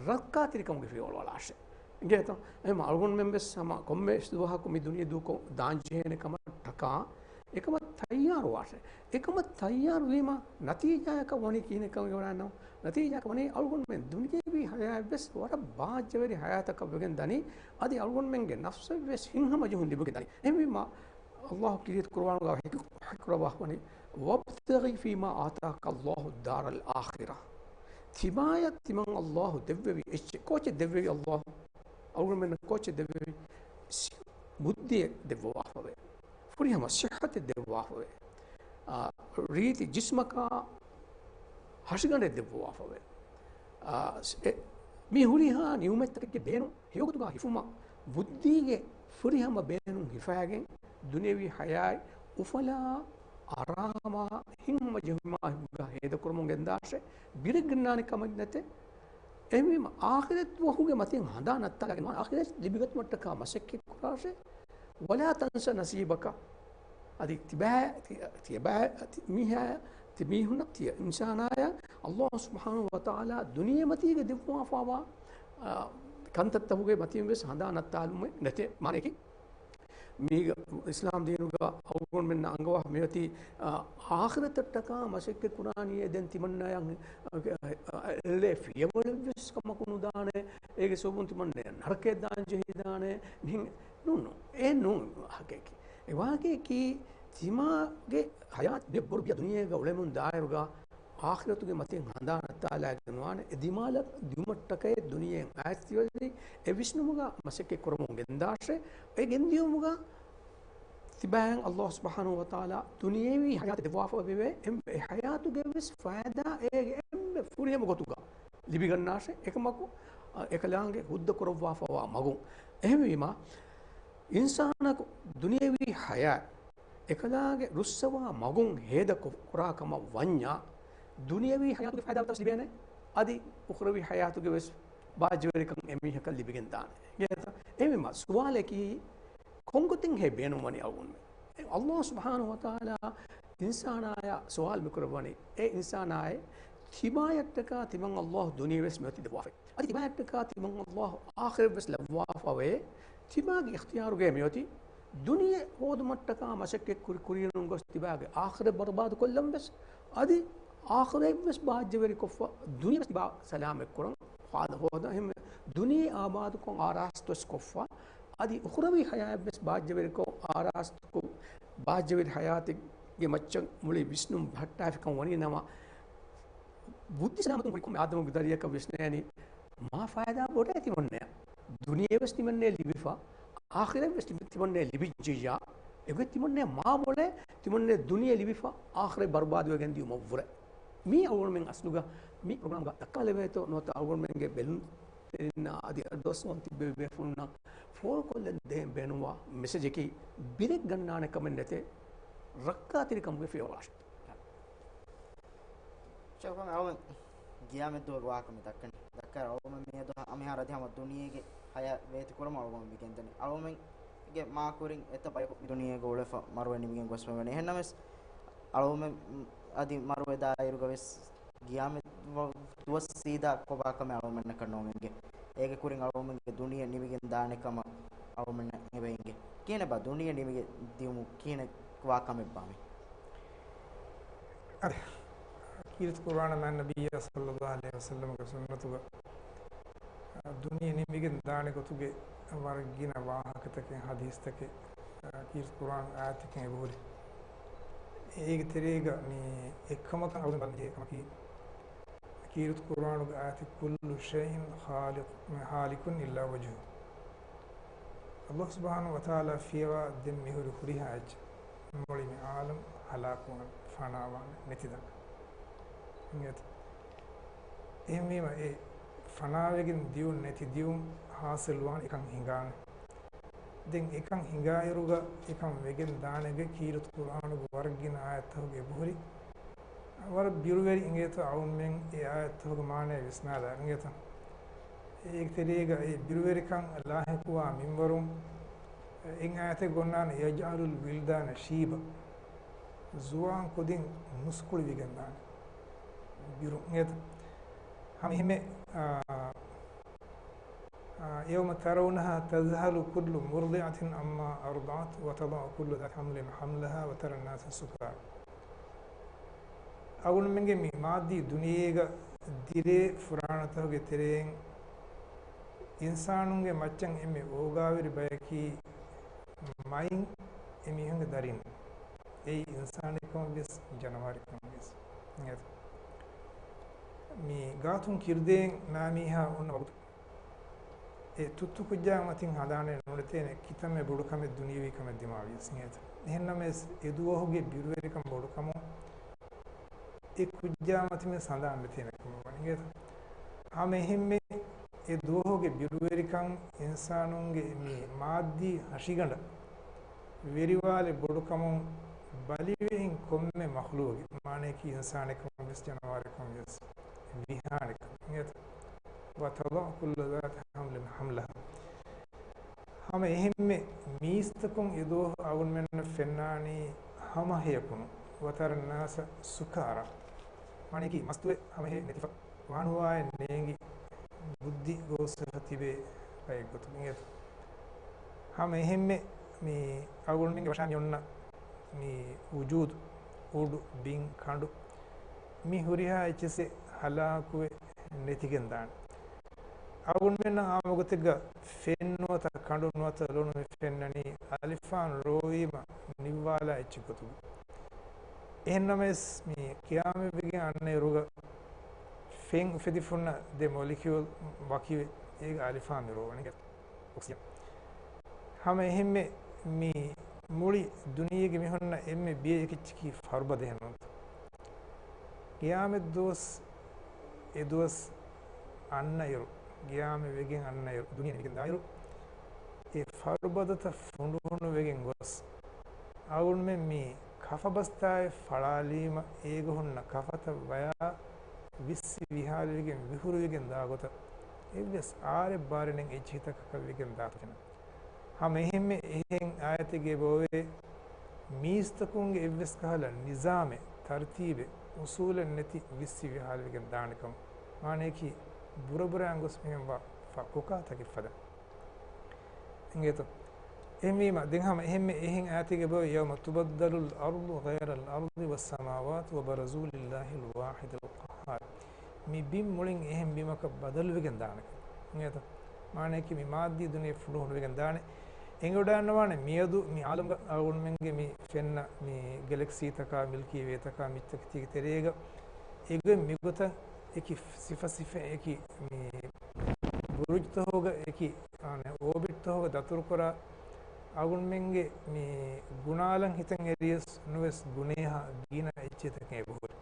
ރައްކާތެރިކަމުގެ ފިޔަވަޅު އަޅާށޭ. އިނގޭތޯ؟ އެހެންމަ އަޅުގަނޑުމެން ވެސް ހަމަ ކޮންމެ ދުވަހަކު މި ދުނިޔެ ދޫކޮށް ދާން ޖެހޭނެ ކަމަށްޓަކާ އެކަމަށް ތައްޔާރުވާށޭ. އެކަމަށް ތައްޔާރުވީމަ ނަތީޖާއަކަށް ވަނީ ކިހިނެއްކަމުގެ ވަރަށް ނަމަ، ނަތީޖާއަކަށް ވަނީ އަޅުގަނޑުމެން ދުނިޔެވީ ޙަޔާތް ވެސް ވަރަށް ބާއްޖަވެރި ޙަޔާތަކަށް ވެގެން ދަނީ. އަދި އަޅުގަނޑުމެންގެ ނަފްސަށް ވެސް ހިތްހަމަޖެހުން ލިބިގެން ދަނީ. އެހެންވީމަ، ﷲ ކީރިތި ޤުރުއާނުގަ ހެކި-، ހެކިކުރައްވާފަވަނީ، "وَابْتَغِ فِيمَا آتَاكَ اللَّهُ الدَّارَ الْآخِرَةَ." ތިމާޔަށް ތިމަން ﷲ ދެއްވެވި އެއްޗެއް، ކޯޗެއް ދެއްވެވި ﷲ؟ އަޅުގަނޑުމެންނަށް ކޯޗެއް ދެއްވެވި؟ ސި-، ބުއްދިއެއް ދެއްވަވާފަވޭ. ފުރިހަމަ ޞިއްޙަތެއް ދެއްވާފަވޭ. އާ، ރީތި ޖިސްމަކާ ހަށިގަނޑެއް ދެއްވަވާފަވޭ. އާ، ސް-، އެ، މި ހުރިހާ ނިޢުމަތްތަކެއްގެ ބޭނުން ހެޔޮގޮތުގަ ހިފުމަށް ބުއްދީގެ ފުރިހަމަ ބޭނުން ހިފައިގެން ދުނިޔެވީ ޙަޔާތް އުފަލާ އަރާމާ ހިތްހަމަޖެހުމާ ހިތުގަ ހޭދަކުރަމުން ގެންދާށޭ. ބިރެއް ގަންނާނެ ކަމެއް ނެތޭ. އެހެންވީމަ، އާޚިރަތް ދުވަހުގެ މަތިން ހަނދާން ނައްތާލަގެން ނުވާނެ، އާޚިރަތް ލިބިގަތުމަށްޓަކާ މަސައްކަތް ކުރާށޭ. "وَلَا تَنْسَ نَصِيبَكَ." އަދި ތިބާ-، ތި-، ތިޔަބާ-، ތި-، މީހާ-، ތި މީހުންނަށް، ތިޔަ އިންސާނާޔަށް ﷲ ސުބްޙާނަހޫ ވަތަޢާލާ ދުނިޔެމަތީގަ ދެއްވާފައިވާ، އާ، ކަންތައްތަކުގެ މަތިން ވެސް ހަނދާން ނައްތާލުމެއް ނެތޭ. މާނަޔަކީ، މީގަ އިސްލާމް ދީނުގަ އަޅުގަނޑުމެންނަށް އަންގަވާ މިއޮތީ، އާ، އާޚިރަތަށްޓަކާ މަސައްކަތް ކުރާނީ ދެން ތިމަންނަޔަށް، އާ، އެއްލެ ފިޔަވަޅެއްވެސް ކަމަކު ނުދާނެ، އޭގެ ސަބަބުން ތިމަންނަޔަށް ނަރަކަޔަށް ދާން ޖެހިދާނެ. މިހެން ނޫން، ނޫން. އެ ނޫން ވާހަކައަކީ. އެ ވާހަކައަކީ ތިމާގެ ޙަޔާތް މި ބޮޑު ބިޔަ ދުނިޔޭގަ އުޅެމުން ދާއިރުގަ އާޚިރަތުގެ މަތިން ހަނދާން ނައްތާލާގެން ނުވާނެ. އެ ދިމާލަށް ދިއުމަށްޓަކައި ދުނިޔެއިން އައިސް ތިވަނީ އެ ވިސްނުމުގަ މަސައްކަތް ކުރަމުން ގެންދާށޭ. އެ ގެންދިޔުމުގަ ތިބާއަށް ﷲ ސުބްޙާނަހޫ ވަތަޢާލާ ދުނިޔެވީ ޙަޔާތެއް ދެއްވާފަ ވެވޭ. އެ ޙަޔާތުގެ ވެސް ފައިދާ އޭގެ އެންމެ ފުރިހަމަ ގޮތުގަ ލިބިގަންނާށޭ. އެކަމަކު، އަ، އެކަލާނގެ ހުއްދަ ކުރައްވާފަވާ މަގުން. އެހެންވީމާ، އިންސާނަކު ދުނިޔެވީ ޙަޔާތް އެކަލާނގެ ރުއްސަވާ މަގުން ހޭދަ ކޮ-، ކުރާ ކަމަށް ވަންޏާ، ދުނިޔެވީ ޙަޔާތުގެ ފައިދާ ވެސް ލިބޭނެ. އަދި އުޚްރަވީ ޙަޔާތުގެ ވެސް ބާއްޖަވެރިކަން އެމީހަކަށް ލިބިގެން ދާނެ. އެހެންވީމަ ސުވާލަކީ، ކޮންގޮތެއްހޭ ބޭނުންވަނީ އަޅުގަނޑުމެން؟ އެ ﷲ ސުބްޙާނަހޫ ވަތަޢާލާ އިންސާނާޔަށް ސުވާލު މިކުރައްވަނީ، އޭ އިންސާނާއޭ، ތިބާޔަށްޓަކާ ތިމަން ﷲ ދުނިޔެވެސް މިއޮތީ ދެއްވާފައި. އަދި ތިބާޔަށްޓަކާ ތިމަން ﷲ އާޚިރަތްވެސް ލައްވާފަވޭ. ތިބާގެ އިޚްތިޔާރުގައި މިއޮތީ ދުނިޔެ ހޯދުމަށްޓަކާ މަސައްކަތް ކުރި ކުރިއެރުން ގޮސް ތިބާގެ އާޚިރަތް ބަރުބާދު ކޮށްލަން ވެސް، އަދި އާޚިރަތްވެސް ބާއްޖަވެރިކޮށްފަ، ދުނިޔެވެސް ތިބާ ސަލާމަތް ކުރަން. ހޯދަ، ހޯދަ، އެހެންވެ ދުނިޔެ އާބާދުކޮށް އާރާސްތުވެސް ކޮށްފަ، އަދި އުޚްރަވީ ޙަޔާތްވެސް ބާއްޖަވެރިކޮށް އާރާސްތުކޮށް، ބާއްޖަވެރި ޙަޔާތެއްގެ މައްޗަށް މުޅި ވިސްނުން ބަހައްޓާފިކަން ވަނީ ނަމަ، ބުއްދި ސަލާމަތުން ހުރި ކޮންމެ އާދަމުގެ ދަރިޔަކަށް ވިސްނޭނީ، މާ ފައިދާ ބޮޑޭ ތިމަންނަޔަށް. ދުނިޔެވެސް ތިމަންނަޔަށް ލިބިފަ، އާޚިރަތްވެސް ތިމަ-، ތިމަންނަޔަށް ލިބިއްޖިއްޔާ، އެގޮތް ތިމަންނަޔަށް މާ ބޮޑޭ، ތިމަންނަޔަށް ދުނިޔެ ލިބިފަ، އާޚިރަތް ބަރުބާދުވެގެން ދިޔުމަށްވުރެ. މީ އަޅުގަނޑުމެން އަސްލުގަ މި ޕްރޮގްރާމްގަ ދައްކާލެވޭތޯ ނުވަތަ އަޅުގަނޑުމެންގެ ބެލުންތެރިންނާ އަދި އަދި ދުވަސްވަން ތިއްބެވި ބޭފުޅުންނަށް ފޯރުކޮށްލަން ދޭން ބޭނުންވާ މެސެޖަކީ، ބިރެއް ގަންނާނެ ކަމެއް ނެތޭ، ރައްކާތެރިކަމުގެ ފިޔަވަޅަށް. ޝައުފާން އަޅުގަނޑު ގިޔާމަތްދުވަހުގެ ވާހަކަ މި ދައްކަނީ. ދައްކާ އަޅުގަނޑު މިއަދު ހަ-، މިހާރު އަދި ހަމަ ދުނިޔޭގެ ހަޔާތް ވޭތުކުރަމުން އަޅުގަނޑު މި ގެންދަނީ. އަޅުގަނޑުގެ މާ ކުރިން އެތައް ބަޔަކު މި ދުނިޔޭގަ އުޅެފަ މަރުވެ ނިމިގެން ގޮސްފަ ވަނީ. އެހެންނަމަވެސް އަޅުގަނޑު އަދި މަރުވެދާއިރުގަވެސް ގިޔާމަތް ދުވަސް ސީދާ ކޮބާ ކަމެއް އަޅުގަނޑުމެންނަކަށް ނޯންގެންގެ. އޭގެ ކުރިން އަޅުގަނޑުމެންގެ ދުނިޔެ ނިމިގެން ދާނެ ކަމަށް އަޅުގަނޑުމެންނަށް އެބަ އެނގޭ. ކިހިނެއްބާ ދުނިޔެ ނިމިގެން ދިޔުމު ކިހިނެއް ވާ ކަމެއްބާ މީ؟ އަދި ކީރިތި ޤުރްއާނަށް މާތް ނަބިއްޔާ ޞައްލައްލާހު ޢަލައިހި ވަސައްލަމަގެ ސުންނަތުގަ ދުނިޔެ ނިމިގެން ދާނެ ގޮތުގެ ވަރަށް ގިނަ ވާހަކަތަކެއް، ޙަދީޘްތަކެއް، ކީރިތި ޤުރްއާން އާޔަތެއް އެބަހުރި. އޭގެ ތެރޭގަ މި އެއްކަމަކަށް އަޅުގަނޑު ބަލަންޖެހޭ ކަމަކީ، ކީރިތި ޤުރްއާނުގެ އާޔަތެއް، كل شيء خالق، هالك إلا وجهه. ﷲ ސުބްޙާނަހޫ ވަތަޢާލާ ފިޔަވާ ދެން މިހުރި ހުރިހާ އެއްޗެއް މުޅި މި ޢާލަމް ހަލާކުވާނެ، ފަނާވާނެ، ނެތިދާނެ. އިނގޭތަ؟ އެހެންވީމަ އެ ފަނާވެގެން ދިޔުން ނެތި ދިޔުން ޙާޞިލްވާން އެކަން ހިނގާނެ. ދެން އެކަން ހިނގާއިރުގަ އެކަން ވެގެން ދާނެގެ ކީރިތި ޤުރްއާނުގެ ވަރަށް ގިނަ އާޔަތްތަކުގެ އެބަހުރި. ވަރަށް ބިރުވެރި އިނގޭތޯ އަޅުގަނޑުމެން އެ އާޔަތްތަކުގެ މާނަޔަށް ވިސްނާލާ އިނގޭތަ؟ އޭގެ ތެރޭގަ އެ ބިރުވެރިކަން ލާހިޤުވާ މިންވަރުން އެއް އާޔަތެއް އޮންނާނެ، يجعل الولدان شيبا، ޒުވާން ކުދިން ނުސުކުޅިވިގެން ދާނެ. ބިރު އިނގޭތަ؟ ހަމަ އެހެންމެ، އާ، އާ، يوم ترونها تذهل كل مرضعة عما أرضعت وتضع كل ذات حمل حملها وترى الناس سكارى. އަޅުގަނޑުމެންގެ މި މާއްދީ ދުނިޔޭގަ ދިރޭ ފުރާނަތަކުގެ ތެރެއިން އިންސާނުންގެ މައްޗަށް އެންމެ އޯގާވެރި ބަޔަކީ މައިން އެމީހުންގެ ދަރިން. އެއީ އިންސާނެއްކަމަށްވިޔަސް، ޖަނަވާރެއްކަމަށްވިޔަސް. މި ގާތުން ކިރުދޭން މާމީހާ އޮންނަ ވަގުތު އެ ތުއްތު ކުއްޖާ މަތިން ހަނދާނެއް ނުނެތޭނެ ކިތަންމެ ބޮޑު ކަމެއް ދުނިޔެވީ ކަމެއް ދިމާވިޔަސް އިނގޭތަ؟ އެހެންނަމަވެސް އެ ދުވަހުގެ ބިރުވެރިކަން ބޮޑުކަމުން އެ ކުއްޖާ މަތިން ވެސް ހަނދާން ނެތޭނެ ކަމަށް ވަނީ އިނގޭތަ؟ ހަމަ އެހެންމެ އެ ދުވަހުގެ ބިރުވެރިކަން އިންސާނުންގެ މި މާއްދީ ހަށިގަނޑަށް ވެރިވާލެއް ބޮޑުކަމުން ބަލިވެއިން ކޮންމެ މަޚްލޫގެ މާނަޔަކީ އިންސާނެއްކަމަށްވިޔަސް ޖަނަވާރެއްކަމަށްވިޔަސް ވިހާނެކަން އިނގޭތަ؟ وتضع كل ذات حمل حملها. ހަމަ އެހެންމެ މީސްތަކުން އެ ދުވަހު އަޅުގަނޑުމެންނަށް ފެންނާނީ ހަމަހެޔަކުނު، وترى الناس سكارى. މާނަޔަކީ މަސްތުވެ ހަމަހެޔޮ ނެތިފަ ވާނުވާއެއް ނޭނގި ބުއްދި ގޯސްވެފަ ތިބޭ ބައެއްގޮތުން އިނގޭތަ؟ ހަމަ އެހެންމެ މި އަޅުގަނޑުމެންގެ ވަށާ މި އޮންނަ މި ވުޖޫދު، އުޑު، ބިން، ކަނޑު، މި ހުރިހާ އެއްޗިއްސެއް ހަލާކުވެ ނެތިގެން ދާނެ. އަޅުގަނޑުމެންނަށް އާންމު ގޮތެއްގަ ފެން ނުވަތަ ކަނޑު ނުވަތަ ލޮނު މި ފެންނަނީ އަލިފާން ރޯވީމަ ނިއްވާލާ އެއްޗެއް ގޮތުގަ. އެހެންނަމަވެސް، މި ޤިޔާމަތްވެގެން އަންނައިރުގަ ފެން އުފެދިފުންނަ ދެ މޮލިކިއުލް ވަކިވެ، އޭގަ އަލިފާން މި ރޯވަނީ އޮކްސިޖަން. ހަމަ އެހެންމެ މި މުޅި ދުނިޔޭގެ މި ހުންނަ އެންމެ ބިޔަ އެކެއްޗަކީ ފަރުބަދައެއް ނޫންތަ؟ ޤިޔާމަތް ދުވަސް، އެ ދުވަސް އަންނައިރު، ޤިޔާމަތް ވެގެން އަންނައިރު، ދުނިޔެ ނިމިގެން ދާއިރު، އެ ފަރުބަދަތައް ފުނޑުފުނޑުވެގެން ގޮސް، އަޅުގަނޑުމެން މި ކަފަބަސްތާއެއް ފަޅާލީމަ، އޭގަ ހުންނަ ކަފަތައް ވަޔާ ވިއްސި ވިހާލިވެގެން ވިހުރިވެގެން ދާ ގޮތަށް، އެއްވެސް އާރެއް ބާރެއް ނެތް އެއްޗިހިތަކަކަށް ވެގެން ދާތަ ފެންނަ. ހަމަ އެހެންމެ އެހެން އާޔަތެއްގައި އެބައޮވޭ، މީސްތަކުންގެ އެއްވެސް ކަހަލަ ނިޒާމެއް، ތަރުތީބެއް، އުސޫލެއް ނެތި ވިއްސި ވިހާލިވެގެން ދާނެ ކަމަށް. މާނަޔަކީ ބުރަބުރާން ގޮސް މިހެން ވާ ފަ-، ކޮކާތަކެއް ފަދަ. އިނގޭތޯ؟ އެހެންވީމަ، ދެން ހަމަ އެހެންމެ އެހެން އާޔަތެއްގައި އެބައޮވޭ، يَوْمَ تُبَدَّلُ الْأَرْضُ غَيْرَ الْأَرْضِ وَالسَّمَاوَاتُ وَبَرَزُوا لِلَّهِ الْوَاحِدِ الْقَهَّارِ. މި ބިން މުޅިން އެހެން ބިމަކަށް ބަދަލުވެގެން ދާނެ ކަމަށް. އިނގޭތޯ؟ މާނަޔަކީ މި މާއްދީ ދުނިޔެ ފުނޑު ހުނޑުވެގެން ދާނެ. އެނގިވަޑައިގަންނަވާނެ މިއަދު މި އާލަމުގަ އަޅުގަނޑުމެންގެ މި ފެންނަ މި ގެލެކްސީތަކާ، މިލްކީ ވޭތަކާ، މިއްޗަކީ ތި-، ތެރޭގަ އެގޮތް މިގޮތަށް އެކި ސިފަ ސިފައެކި މި ބުރުޖްތަހުގަ އެކި، އާނެ، އޯބިޓްތަހުގަ ދަތުރުކުރާ އަޅުގަނޑުމެންގެ މި ގުނާލަން ހިތަށް އެރިޔަސް ނުވެސް ގުނޭހާ ގިނަ އެއްޗިތަކެއް އެބަހުރި.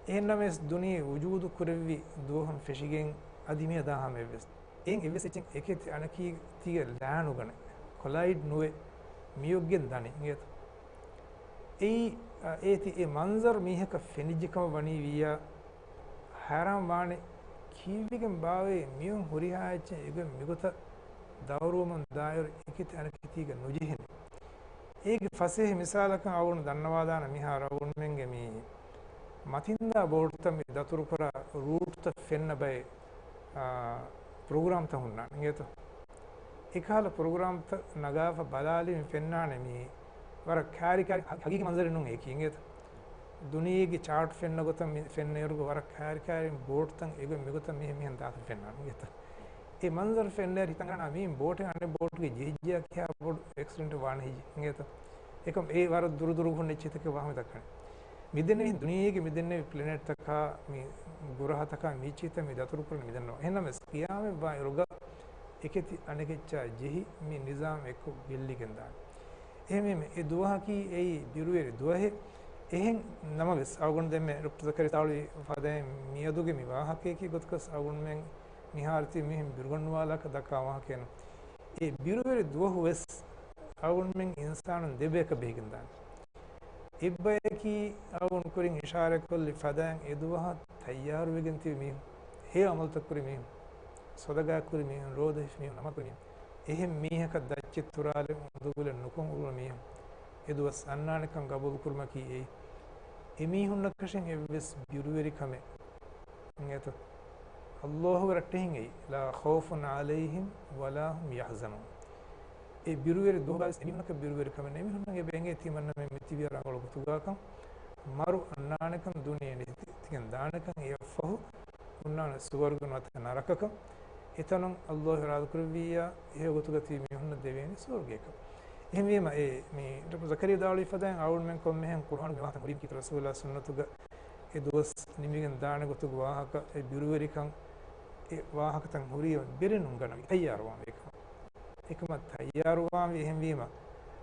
އެހެންނަމަވެސް ދުނިޔެ ވުޖޫދު ކުރެއްވި ދުވަހުން ފެށިގެން އަދި މިއަދާ ހަމަ އެއްވެސް އެއިން އެއްވެސް އެއްޗެއް އެކެތި އަނެކީ ތީގަ ލާނުގަނެ، ކޮލައިޑް ނުވެ މިއޮއްގެން ދަނީ އިނގޭތަ؟ އެއީ، އަ، އޭތި އެ މަންޒަރު މީހަކަށް ފެނިއްޖެ ކަމަށް ވަނީ ވިއްޔާ، ހައިރާން ވާނެ ކީއްވެގެން ބާވޭ މިއޮން ހުރިހާ އެއްޗެއް އެގޮތް މިގޮތަށް ދައުރުވަމުން ދާއިރު އެކެތި އަނެކެތީގަ ނުޖެހެނީ. އޭގެ ފަސޭހަ މިސާލަކަށް އަޅުގަނޑު ދަންނަވާލާނަން މިހާރު އަޅުގަނޑުމެންގެ މި މަތިންދާ ބޯޓުތައް މި ދަތުރުކުރާ ރޫޓްތައް ފެންނަ ބައެއް، އާ، ޕްރޮގްރާމްތައް ހުންނާނެ އިނގޭތަ؟ އެކަހަލަ ޕްރޮގްރާމްތައް ނަގާފަ ބަލާލި މި ފެންނާނެ މި ވަރަށް ކާރިކާރި ހަ-، ހަގީގީ މަންޒަރެއް ނޫން އެކީ އިނގޭތަ؟ ދުނިޔޭގެ ޗާޓް ފެންނަ ގޮތަށް މި ފެންނައިރުގަ ވަރަށް ކާރިކާރި ބޯޓްތައް އެގޮތް މިގޮތަށް މިހެން މިހެން ދާތަ ފެންނާނެ އިނގޭތަ؟ އެ މަންޒަރު ފެންނައިރު ހިތަށް އަރާ މި ބޯޓެއް އަނެއް ބޯޓުގެ ޖެހިއްޖެޔާ ކިހާ ބޮޑު އެކްސިޑެންޓެއް ވާނެ ހިޖެ އިނގޭތަ؟ އެކަމް އެ ވަރަށް ދުރު ދުރުގަ ހުންނަ އެއްޗިތަކެއް ވާހަމަ ދައްކަނީ. މިދެންނެވި ދުނިޔޭގެ މިދެންނެވި ޕްލެނެޓްތަކާ މި ގުރަހަތަކާ މި އެއްޗިތައް މި ދަތުރުކުރަން މިދެންނެވި. އެހެންނަމަވެސް ޤިޔާމަތް ވާ އިރުގަ އެކެތި އަނެކެއްޗާ ޖެހި މި ނިޒާމް އެއްކޮށް ގެއްލިގެން ދާނެ. އެހެންވީމަ އެ ދުވަހަކީ އެއީ ބިރުވެރި ދުވަހެއް. އެހެން ނަމަވެސް އަޅުގަނޑު ދެންމެ ޑޮކްޓަރ ޒަކަރިޔާ ވިދާޅުވި ފަދައިން މިއަދުގެ މި ވާހަކަޔަކީ ގޮތަކަސް އަޅުގަނޑުމެން މިހާރު ތިބި މިހެން ބިރުގަންނުވާލާކަށް ދައްކާ ވާހަކައެއް. އެ ބިރުވެރި ދުވަހު ވެސް އަޅުގަނޑުމެން އިންސާނުން ދެބަޔަކަށް ބެހިގެން ދާނެ. އެއްބަޔަކީ އަޅުގަނޑު ކުރިން އިޝާރާތްކޮށްލި ފަދައިން އެ ދުވަހަށް ތައްޔާރުވެގެން ތިބި މީހުން، ހެޔޮ އަމަލުތައް ކުރި މީހުން، ޞަދަޤާތް ކުރި މީހުން، ރޯދަ ހިފި މީހުން، ނަމާދު ކުރި މީހުން، އެހެން މީހަކަށް ދައްޗެއް ތުރާލެއް އުނދަގުލެއް ނުކޮށް އުޅުނު މީހުން އެ ދުވަސް އަންނާނެކަން ގަބޫލުކުރުމަކީ އެއީ. އެމީހުންނަކަށެއް އެއްވެސް ބިރުވެރިކަމެއް އިނގޭތޯ؟ ﷲ ގެ ރައްޓެހިން އެއީ، لا خوف عليهم ولا هم يحزنون. އެ ބިރުވެރި ދުވަހުގަވެސް އެމީހުންނަކަށް ބިރުވެރިކަމެއް ނެތް. އެމީހުންނަށް އެބަ އެނގޭ ތިމަންނަމެން މި ތިބި ރަނގަޅު ގޮތުގާކަން، މަރު އަންނާނެކަން، ދުނިޔެ ނެތި ތިގެން ދާނެކަން، އެއަށްފަހު ހުންނާނެ ސުވަރުގެ ނުވަތަ ނަރަކަކަން. އެތަނުން ﷲ އިރާދަކުރެއްވިއްޔާ، އެހެޔޮ ގޮތުގަ ތިބި މީހުންނަށް ދެވޭނެ ސުވަރުގެއަކަށް. އެހެންވީމަ، އެ، މި ޑޮކްޓަރ ޒަކަރިޔާ ވިދާޅުވި ފަދައިން އަޅުގަނޑުމެން ކޮންމެހެން ޤުރުއާނުގެ ވާހަކަ ހުރީ ކީރިތި ރަސޫލާ ސުންނަތުގަ އެ ދުވަސް ނިމިގެން ދާނެ ގޮތުގެ ވާހަކަ، އެ ބިރުވެރިކަން، އެ ވާހަކަތައް ހުރީ ބެރެއް ނުންގަންނަވި، ތައްޔާރުވާންވީ އެކަމަށް. އެކަމަށް ތައްޔާރުވާންވީ އެހެންވީމަ،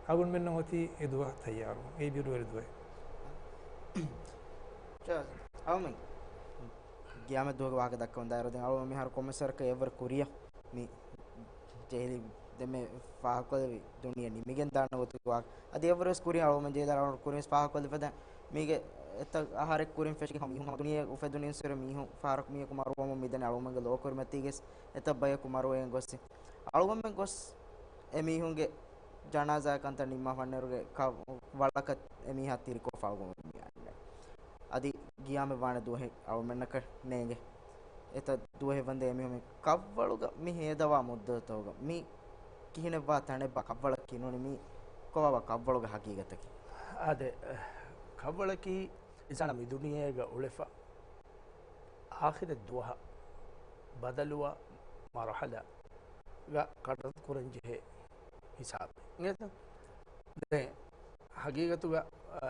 އަޅުގަނޑުމެންނަށް އޮތީ އެ ދުވަހަށް ތައްޔާރުވުން، އެ ބިރުވެރި ދުވަހެއް. އަޅުމެން ގިޔާމަތް ދުވަހުގެ ވާހަކަ ދައްކަމުން ދާއިރު، ދެން އަޅުމެން މިހާރު ކޮންމެސް ވަރަކަށް އެއްވަރަށް ކުރިއަށް މި ޖެހިލި ދެންމެ ފާހަގަކޮށްލެވި ދުނިޔެ ނިމިގެން ދާނެ ގޮތުގެ ވާހަކަ. އަދި އެއްވަރުވެސް ކުރިން އަޅުމެން ޖެހިލާ އަޅުމެން ކުރިންވެސް ފާހަގަކޮށްލި ފަދަ މީގެ އެތައް އަހަރެއް ކުރިން ފެށިގެން މީހުން ހަމަ ދުނިޔެ އުފެދުނު އިންސުރެ މީހުން ފަހަރަކު މީހަކު މަރުވަމުން މިދަނީ އަޅުމެންގެ ލޯ ކުރިމަތީގެސް އެތައް ބަޔަކު މަރުވެގެން ގޮސްސި. އަޅުމެން ގޮސް އެމީހުންގެ ޖަނާޒާ ކަންތައް ނިންމާފަ އަންނައިރުގެ ކަ-، ވަޅަކަށް އެމީހާ ތިރިކޮށްފަ އަޅުގަނޑު މި އަންނަ. އަދި ގިޔާމަތް ވާނެ ދުވަހެއް އަޅުމެންނަކަށް ނޭނގެ. އެތައް ދުވަހެއް ވަންދެން އެމީހުން މި ކަށްވަޅުގަ މި ހޭދަވާ މުއްދަތުގަ މި ކިހިނެއްވާ ތަނެއްބާ ކަށްވަޅަކީ ނޫނީ މީ ކޮބާބާ ކަށްވަޅުގެ ހަގީގަތަކީ؟ އާދެ، ކަށްވަޅަކީ އިންސާނާ މި ދުނިޔޭގަ އުޅެފަ އާޚިރަތް ދުވަހަށް ބަދަލުވާ މަރުޙަލާގަ ކަންތައް ކުރަން ޖެހޭ ހިސާބެއް. އިނގޭތަ؟ ދެން ހަގީގަތުގަ، އާ،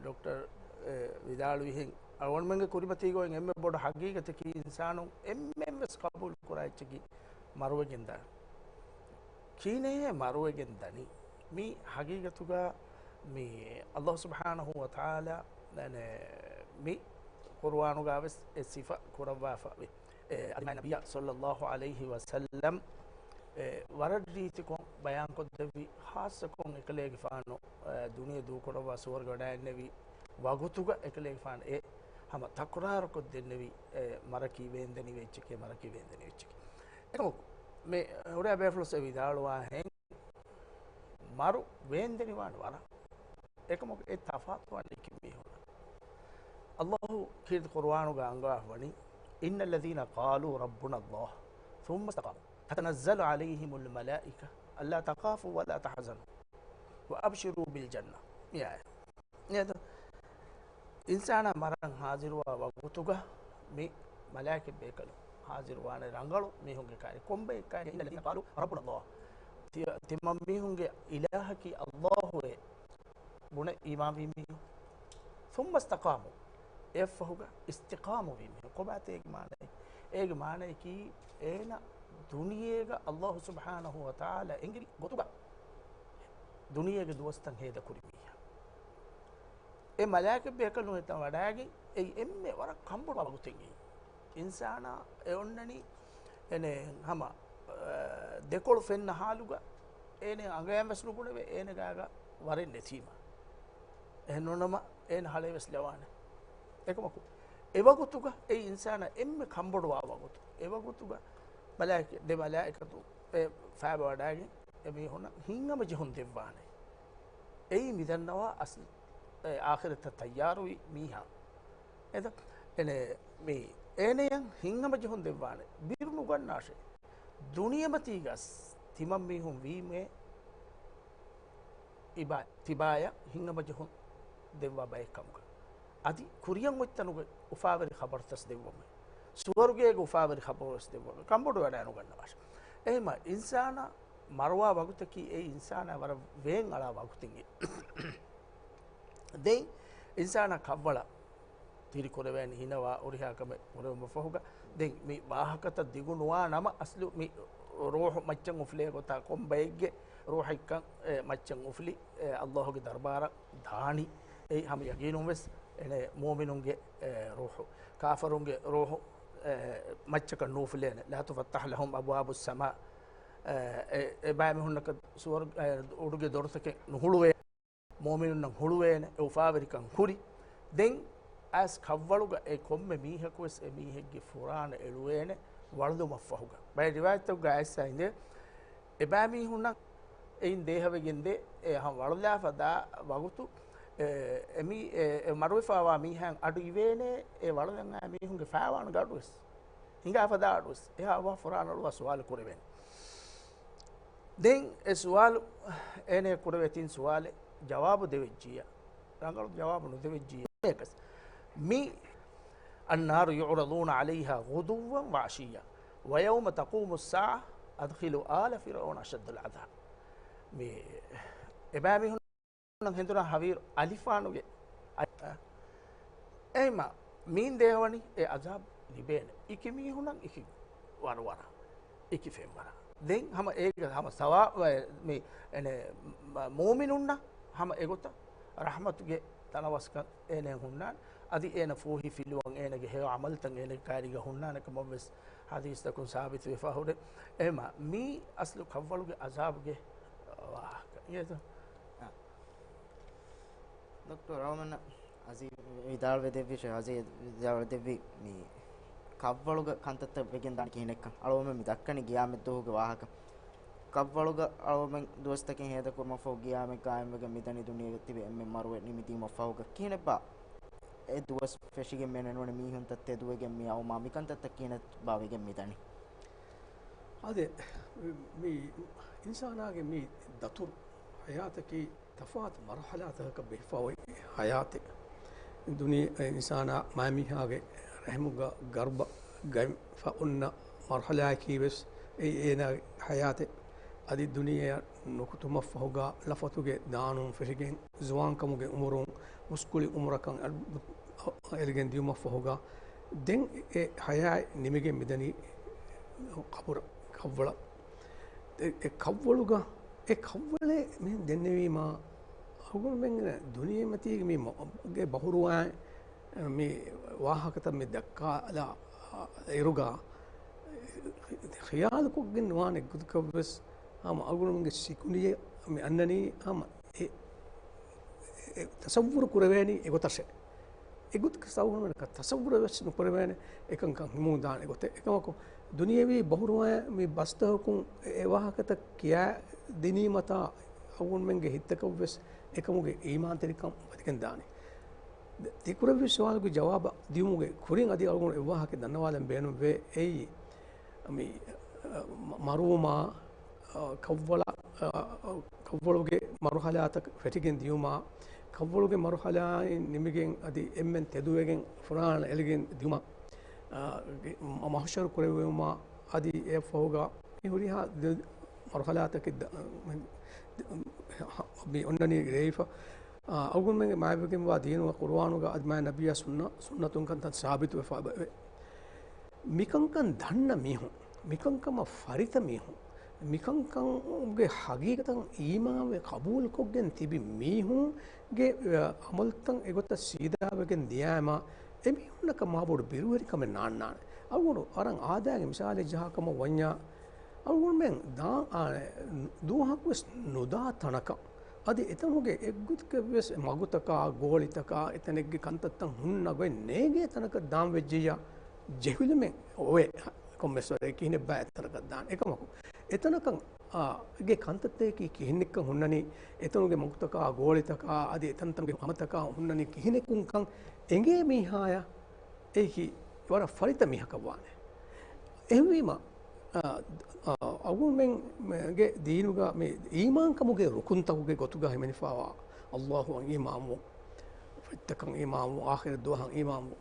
ޑޮކްޓަރ، އެ، ވިދާޅުވިހެން އަޅުގަނޑުމެންގެ ކުރިމަތީގައި އެންމެ ބޮޑު ހަގީގަތަކީ އިންސާނުން އެންމެންވެސް ޤަބޫލު ކުރާ އެއްޗަކީ މަރުވެގެން ދާން. ކިހިނެއް މަރުވެގެން ދަނީ؟ މި ހަގީގަތުގަ މި ﷲ ސުބްޙާނަހޫ ވަތަޢާލާ، އަނެ، މި ޤުރުއާނުގަވެސް އެ ސިފަ ކުރައްވާފަ ވޭ. އެ، އަދި މާތް ނަބިއްޔާ ޞައްލައްލާހު ޢަލައިހި ވަސައްލަމް، އެ، ވަރަށް ރީތިކޮށް ބަޔާންކޮށްދެއްވި، ޚާއްޞަކޮށް އެކަލޭގެފާނު، އެ، ދުނިޔެ ދޫކުރައްވާ ސުވަރުގެ ވަޑައިގެންނެވި ވަގުތުގަ އެކަލޭގެފާނު އެ ހަމަ ތަކުރާރުކޮށް ދެންނެވި، އެ، މަރަކީ ވޭންދެނިވި އެއްޗެކޭ، މަރަކީ ވޭންދެނިވި އެއްޗެކޭ. އެކަމަކު، މި ހުރިހާ ބޭފުޅުސް އެ ވިދާޅުވާހެން، މަރު ވޭންދެނިވާނެ ވަރަށް. އެކަމަކު އެ ތަފާތުވާނީ ކިތަންމެ ހުންނަ. ﷲ ކީރިތި ޤުރުއާނުގަ އަންގާފަވަނީ، "إن الذين قالوا ربنا الله ثم استقاموا تتنزل عليهم الملائكة ألا تخافوا ولا تحزنوا وأبشروا بالجنة." މި އާޔަތް. އެދު، އިންސާނާ މަރަން ހާޒިރުވާ ވަގުތުގަ މި މަލާއިކަތް ބޭކަލުން ހާޒިރުވާނެ ރަނގަޅު މީހުންގެ ކާރި. ކޮންބައެއް ކާރި؟ "إن الذين قالوا ربنا الله." ތި-، ތިމަން މީހުންގެ އިލާހަކީ ﷲ އޭ ބުނެ އީމާންވީ މީހުން. ثم استقاموا. އެއަށްފަހުގަ އިސްތިޤާމުވީ މީހުން. ކޮބާތޭ އޭގެ މާނައެއް؟ އޭގެ މާނައަކީ އޭނަ ދުނިޔޭގަ ﷲ ސުބްޙާނަހޫ ވަތަޢާލާ އެނގި ގޮތުގަ ދުނިޔޭގެ ދުވަސްތައް ހޭދަކުރި މީހާ. އެ މަލާއިކަތް ބޭކަލުން އެތަން ވަޑައިގެން އެއީ އެންމެ ވަރަށް ކަންބޮޑުވާ ވަގުތެއް. އިންސާނާ އެ އޮންނަނީ އޭނެ ހަމަ، އަ، ދެކޮޅު ފެންނަ ހާލުގަ އޭނެ އަނގަޔަށް ވެސް ނުބުނެވޭ، އޭނެ ގާގަ ވަރެއް ނެތީމަ. އެހެން ނޫނަމަ އޭނަ ހަޅޭ ވެސް ލަވާނެ. އެކަމަކު، އެވަގުތުގަ އެ އިންސާނާ އެންމެ ކަންބޮޑުވާ ވަގުތު. އެވަގުތުގަ މަލާއިކަ-، ދެ މަލާއިކަތު އެ ފައިބަވަޑައިގެން އެ މީހުންނަށް ހިތްހަމަޖެހުން ދެއްވާނެ. އެއީ މިދަންނަވާ އަސްލު އެ އާޚިރަތަށް ތައްޔާރުވި މީހާ. އެދަ، އެނެ، މި އޭނަޔަށް ހިތްހަމަޖެހުން ދެއްވާނެ. ބިރު ނުގަންނާށޭ. ދުނިޔެމަތީގަސް ތިމަން މީހުން ވީމޭ އިބާ-، ތިބާޔަށް ހިތްހަމަޖެހުން ދެއްވާ ބައެއް ކަމުގަ. އަދި ކުރިޔަށް އޮތްތަނުގެ އުފާވެރި ޚަބަރުތައް ދެއްވަމޭ. ސުވަރުގޭގެ އުފާވެރި ޚަބަރުވެސް ދެއްވަމޭ. ކަންބޮޑު ވަޑައިނުގަންނަވާށޭ. އެހެންމަ އިންސާނާ މަރުވާ ވަގުތަކީ އެ އިންސާނާ ވަރަށް ވޭން އަޅާ ވަގުތެއް. ދެން އިންސާނާ ކަށްވަޅަށް ތިރިކުރެވޭނެ ހިނަވާ ހުރިހާ ކަމެއް ކުރެވުމަށްފަހުގަ، ދެން މި ވާހަކަތައް ދިގު ނުވާ ނަމަ، އަސްލު މި ރޫޙު މައްޗަށް އުފުލޭ ގޮތާ ކޮންބައެއްގެ ރޫޙެއްކަން، އެ، މައްޗަށް އުފުލި، އެ، ﷲ ގެ ދަރުބާރަށް ދާނީ. އެއީ ހަމަ ޔަގީނުން ވެސް އެނެ މުއުމިނުންގެ، އެ، ރޫޙު. ކާފަރުންގެ ރޫޙު، އެ، މައްޗަކަށް ނޫފުލޭނެ. لا تفتح لهم أبواب السماء. އެ، އެ، އެބައިމީހުންނަކަށް ސުވަރު-، އެ، އުޑުގެ ދޮރުތަކެއް ނުހުޅުވޭ. މުއުމިނުންނަށް ހުޅުވޭނެ، އެ އުފާވެރިކަން ކުރި. ދެން އައިސް ކަށްވަޅުގަ އެ ކޮންމެ މީހަކުވެސް އެ މީހެއްގެ ފުރާނަ އެޅުވޭނެ ވަޅުލުމަށްފަހުގަ. ބައެއް ރިވާޔަތްތަކުގަ އައިސް އިނދެ، އެބައިމީހުންނަށް އެއިން ދޭހަވެގެންދޭ، އެ ހަމަ ވަޅުލާފަ ދާ ވަގުތު، އެ، އެ މީ-، އެ، އެ މަރުވެފައިވާ މީހާއަށް އަޑު އިވޭނެ، އެ ވަޅުލަން އައި މީހުންގެ ފައިވާނުގެ އަޑުވެސް. ހިނގާފަ ދާ އަޑުވެސް. އެހާ އަވަހަށް ފުރާނަ އަޅުވާ ސުވާލު ކުރެވޭނެ. ދެން އެ ސުވާލު އޭނަ ކުރެވޭ ތިން ސުވާލެއް ޖަވާބު ދެވެއްޖިއްޔާ، ރަނގަޅު ޖަވާބު ނުދެވެއްޖިއްޔާ، މި النار يعرضون عليها غدوا وعشيا ويوم تقوم الساعة أدخلوا آل فرعون أشد العذاب. މި އެބައިމީހުން ހެނދުނާ ހަވީރު އަލިފާނުގެ އަ-، އެހެމަ މީން ދޭހަވަނީ އެ އަޒާބު ލިބޭނެ. އިކި މީހުނަށް އިކި ވަރުވަރަށް އިކި ފެންވަރަށް. ދެން ހަމަ އޭގެ ހަމަ ސަވާ-، މި އެނެ މު-، މުއުމިނުންނަށް ހަމަ އެގޮތަށް ރަޙްމަތުގެ ތަނަވަސްކަން އޭނަ ހުންނާނެ. އަދި އޭނަ ފޫހި ފިލުވަން އޭނަގެ ހެޔޮ ޢަމަލުތައް އޭނަގެ ކާރީގަ ހުންނާނެ ކަމަށްވެސް ޙަދީޘްތަކުން ސާބިތުވެފަ ހުރޭ. އެހެމަ މީ އަސްލު ކަށްވަޅުގެ އަޒާބުގެ ވާހަކަ. އިނގޭތޯ؟ އާ. ޑޮކްޓަރ އަޅުމެންނަށް އަޒީ ވިދާޅުވެ ދެއްވި، ޝޭޚް އަޒީ ވިދާޅުވެ ދެއްވި މި ކަށްވަޅުގަ ކަންތައްތައް ވެގެން ދާނެ ކިހިނެއްކަން. އަޅުގަނޑުމެން މި ދައްކަނީ ގިޔާމަތް ދުވަހުގެ ވާހަކަ. ކަށްވަޅުގަ އަޅުގަނޑުމެން ދުވަސްތަކެއް ހޭދަކުރުމަށްފަހު ގިޔާމަތް ޤާއިމްވެގެން މިދަނީ ދުނިޔޭގަ ތިބި އެންމެ މަރުވެ ނިމިދީމަށްފަހުގަ ކިހިނެއްބާ އެ ދުވަސް ފެށިގެން މި ނުވަނި މީހުންތައް ތެދުވެގެން މި އައުމާ މިކަންތައްތައް ކިހިނެއްބާ ވެގެން މިދަނީ؟ އާދެ، މި އިންސާނާގެ މި ދަތުރު ހަޔާތަކީ ތަފާތު މަރުޙަލާތަކަކަށް ބެހިފަ އޮތް ހަޔާތެއް. ދުނި-، އިންސާނާ މާމީހާގެ ރެހިމުގަ ގަރުބަ ގަތްފަ އޮންނަ މަރުޙަލާއަކީ ވެސް އެއީ އޭނާގެ ހަޔާތެއް. އަދި ދުނިޔެއަށް ނުކުތުމަށްފަހުގަ ލަފަތުގެ ދާނުން ފެށިގެން ޒުވާންކަމުގެ އުމުރުން މުސްކުޅި އުމުރަކަށް އަ-، އެޅިގެން ދިޔުމަށްފަހުގަ ދެން އެ ހަޔާތް ނިމިގެން މިދަނީ ޤަބުރަށް، ކަށްވަޅަށް. އެ، އެ ކަށްވަޅުގަ، އެ ކަށްވަޅެއް މިހެން ދެންނެވީމާ، އަޅުގަނޑުމެން ދުނިޔެމަތީގެ މި މަ-، ގެ ބަހުރުވާ މި ވާހަކަތައް މި ދައްކާލާ އިރުގަ ޚިޔާލުކޮށްގެން ނުވާނެ ގޮތަކަށްވެސް ހަމަ އަޅުގަނޑުމެންގެ ސިކުނޑިއެއް މި އަންނަނީ ހަމަ އެ، އެ، އެ ތަޞައްވުރު ކުރެވޭނީ އެގޮތަށޭ. އެގޮތަކަށް އަޅުގަނޑުމެންނަކަށް ތަޞައްވުރެއް ވެސް ނުކުރެވޭނެ އެކަންކަން ހިމެނުންދާނެ ގޮތެއް. އެކަމަކު، ދުނިޔެވީ ބަހުރުވައި މި ބަސްތަކަކުން އެ ވާހަކަތައް ކިޔާދިނީމަތާ، އަޅުގަނޑުމެންގެ ހިތްތަކަށް ވެސް އެކަމުގެ އީމާންތެރިކަން ވަދެގެންދާނެ. ތިކުރެއްވި ސުވާލުގެ ޖަވާބަށް ދިއުމުގެ ކުރިން އަދި އަޅުގަނޑު އެއްވާހަކަ ދަންނަވާލަން ބޭނުންވޭ. އެއީ، މި، އަ، މަ-، މަރުވުމާ، އަ، ކަށްވަޅަ-، އަ، ކަށްވަޅުގެ މަރުހަލާތައް ފެށިގެން ދިޔުމާ، ކަށްވަޅުގެ މަރުހަލާއިން ނިމިގެން އަދި އެންމެން ތެދުވެގެން ފުރާނަ އެޅިގެން ދިޔުމާ، އަ، ގެ-، މަ-، މަޙްޝަރު ކުރެވުމާ، އަދި އެއަށްފަހުގަ މި ހުރިހާ ދެ-، މަރުހަލާތަކެއް ދަ-، މި އޮންނަނީ ރޭވިފަ. އަ، އަޅުގަނޑުމެންގެ މާތްވެގެންވާ ދީނުގަ ޤުރުއާނުގަ އަދި މާތް ނަބިއްޔާ ސުންނަ-، ސުންނަތުން ކަންތައް ސާބިތުވެފަ އެވެ. މިކަންކަން ދަންނަ މީހުން، މިކަންކަމަށް ފަރިތަ މީހުން، މިކަންކަމުގެ ޙަޤީޤަތަށް އީމާންވެ ޤަބޫލުކޮށްގެން ތިބި މީހުންގެ، އަ، ޢަމަލުތައް އެގޮތަށް ސީދާވެގެން ދިޔައިމަ، އެމީހުންނަކަށް މާބޮޑު ބިރުވެރިކަމެއް ނާންނާނެ. އަޅުގަނޑު ވަރަށް އާދައިގެ މިސާލެއް ޖަހާ ކަމަށް ވަންޏާ، އަޅުގަނޑުމެން ދާ-، އާ، ދުވަހަކުވެސް ނުދާ ތަނަކަށް، އަދި އެތަނުގެ އެއްގޮތަކަށް ވެސް މަގުތަކާ، ގޯޅިތަކާ، އެތަނެއްގެ ކަންތައްތައް ހުންނަ ގޮތް ނޭގޭ ތަނަކަށް ދާން ވެއްޖެއްޔާ، ޖެހިލުމެއް އޮވޭ ކޮންމެސް ވަރެއް ކިހިނެއްބާ އެތަނަކަށް ދާން. އެކަމަކު، އެތަނަކަށް، އާ، ގެ ކަންތައްތަކަކީ ކިހިނެއްކަން ހުންނަނީ، އެތަނުގެ މަގުތަކާ، ގޯޅިތަކާ، އަދި އެތަންތަނުގެ ހަމަތަކާ ހުންނަނީ ކިހިނެއްކުންކަން އެނގޭ މީހާޔަށް އެއީކީ ވަރަށް ފަރިތަ މީހަކަށް ވާނެ. އެހެންވީމަ، އާ، އާ، އަޅުގަނޑުމެންގެ ދީނުގަ މި އީމާންކަމުގެ ރުކުންތަކުގެ ގޮތުގަ ހިމެނިފައިވާ ﷲ އަށް އީމާންވުން، ފުރަތަކަށް އީމާންވުން، އާޚިރަތް ދުވަހަށް އީމާންވުން.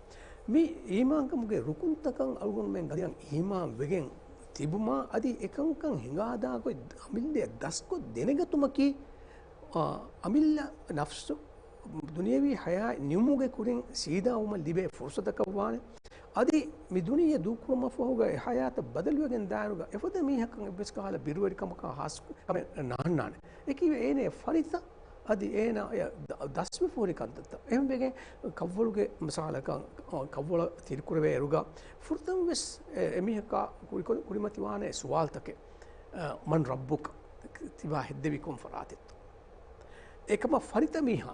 މި އީމާންކަމުގެ ރުކުންތަކަށް އަޅުގަނޑުމެން ގަދައަށް އީމާންވެގެން ތިބުމާ އަދި އެކަންކަން ހިނގާދާ ގޮތް އަމިއްލައަށް ދަސްކޮށް ދެނެގަތުމަކީ، އާ، އަމިއްލަ ނަފްސު ދުނިޔަވީ ޙަޔާތް ނިމުމުގެ ކުރިން ސީދާވުމަށް ލިބޭ ފުރުޞަތަކަށް ވާނެ. އަދި މި ދުނިޔެ ދޫކުރުމަށްފަހުގަ އެ ޙަޔާތަށް ބަދަލުވެގެން ދާއިރުގަ އެފަދަ މީހަކަށް އެއްވެސް ކަހަލަ ބިރުވެރިކަމަކާ ޚާއްޞަ ކަމެއް ނާންނާނެ. އެކީ އޭނަ ފަރިތަ އަދި އޭނަ އެ ދަ-، ދަސްވެފަ ހުރި ކަންތައްތައް. އެހެންވެގެން ކަށްވަޅުގެ މިސާލަކަށް، ކަށްވަޅަށް ތިރިކުރެވޭއިރުގަ ފުރަތަމަ ވެސް އެ، އެމީހަކާ ކުރި-، ކުރިމަތިވާނެ ސުވާލުތަކެއް، އަ، من ربك؟ ތިބާ ހެއްދެވީ ކޮން ފަރާތެއްތޯ؟ އެކަމަށް ފަރިތަ މީހާ،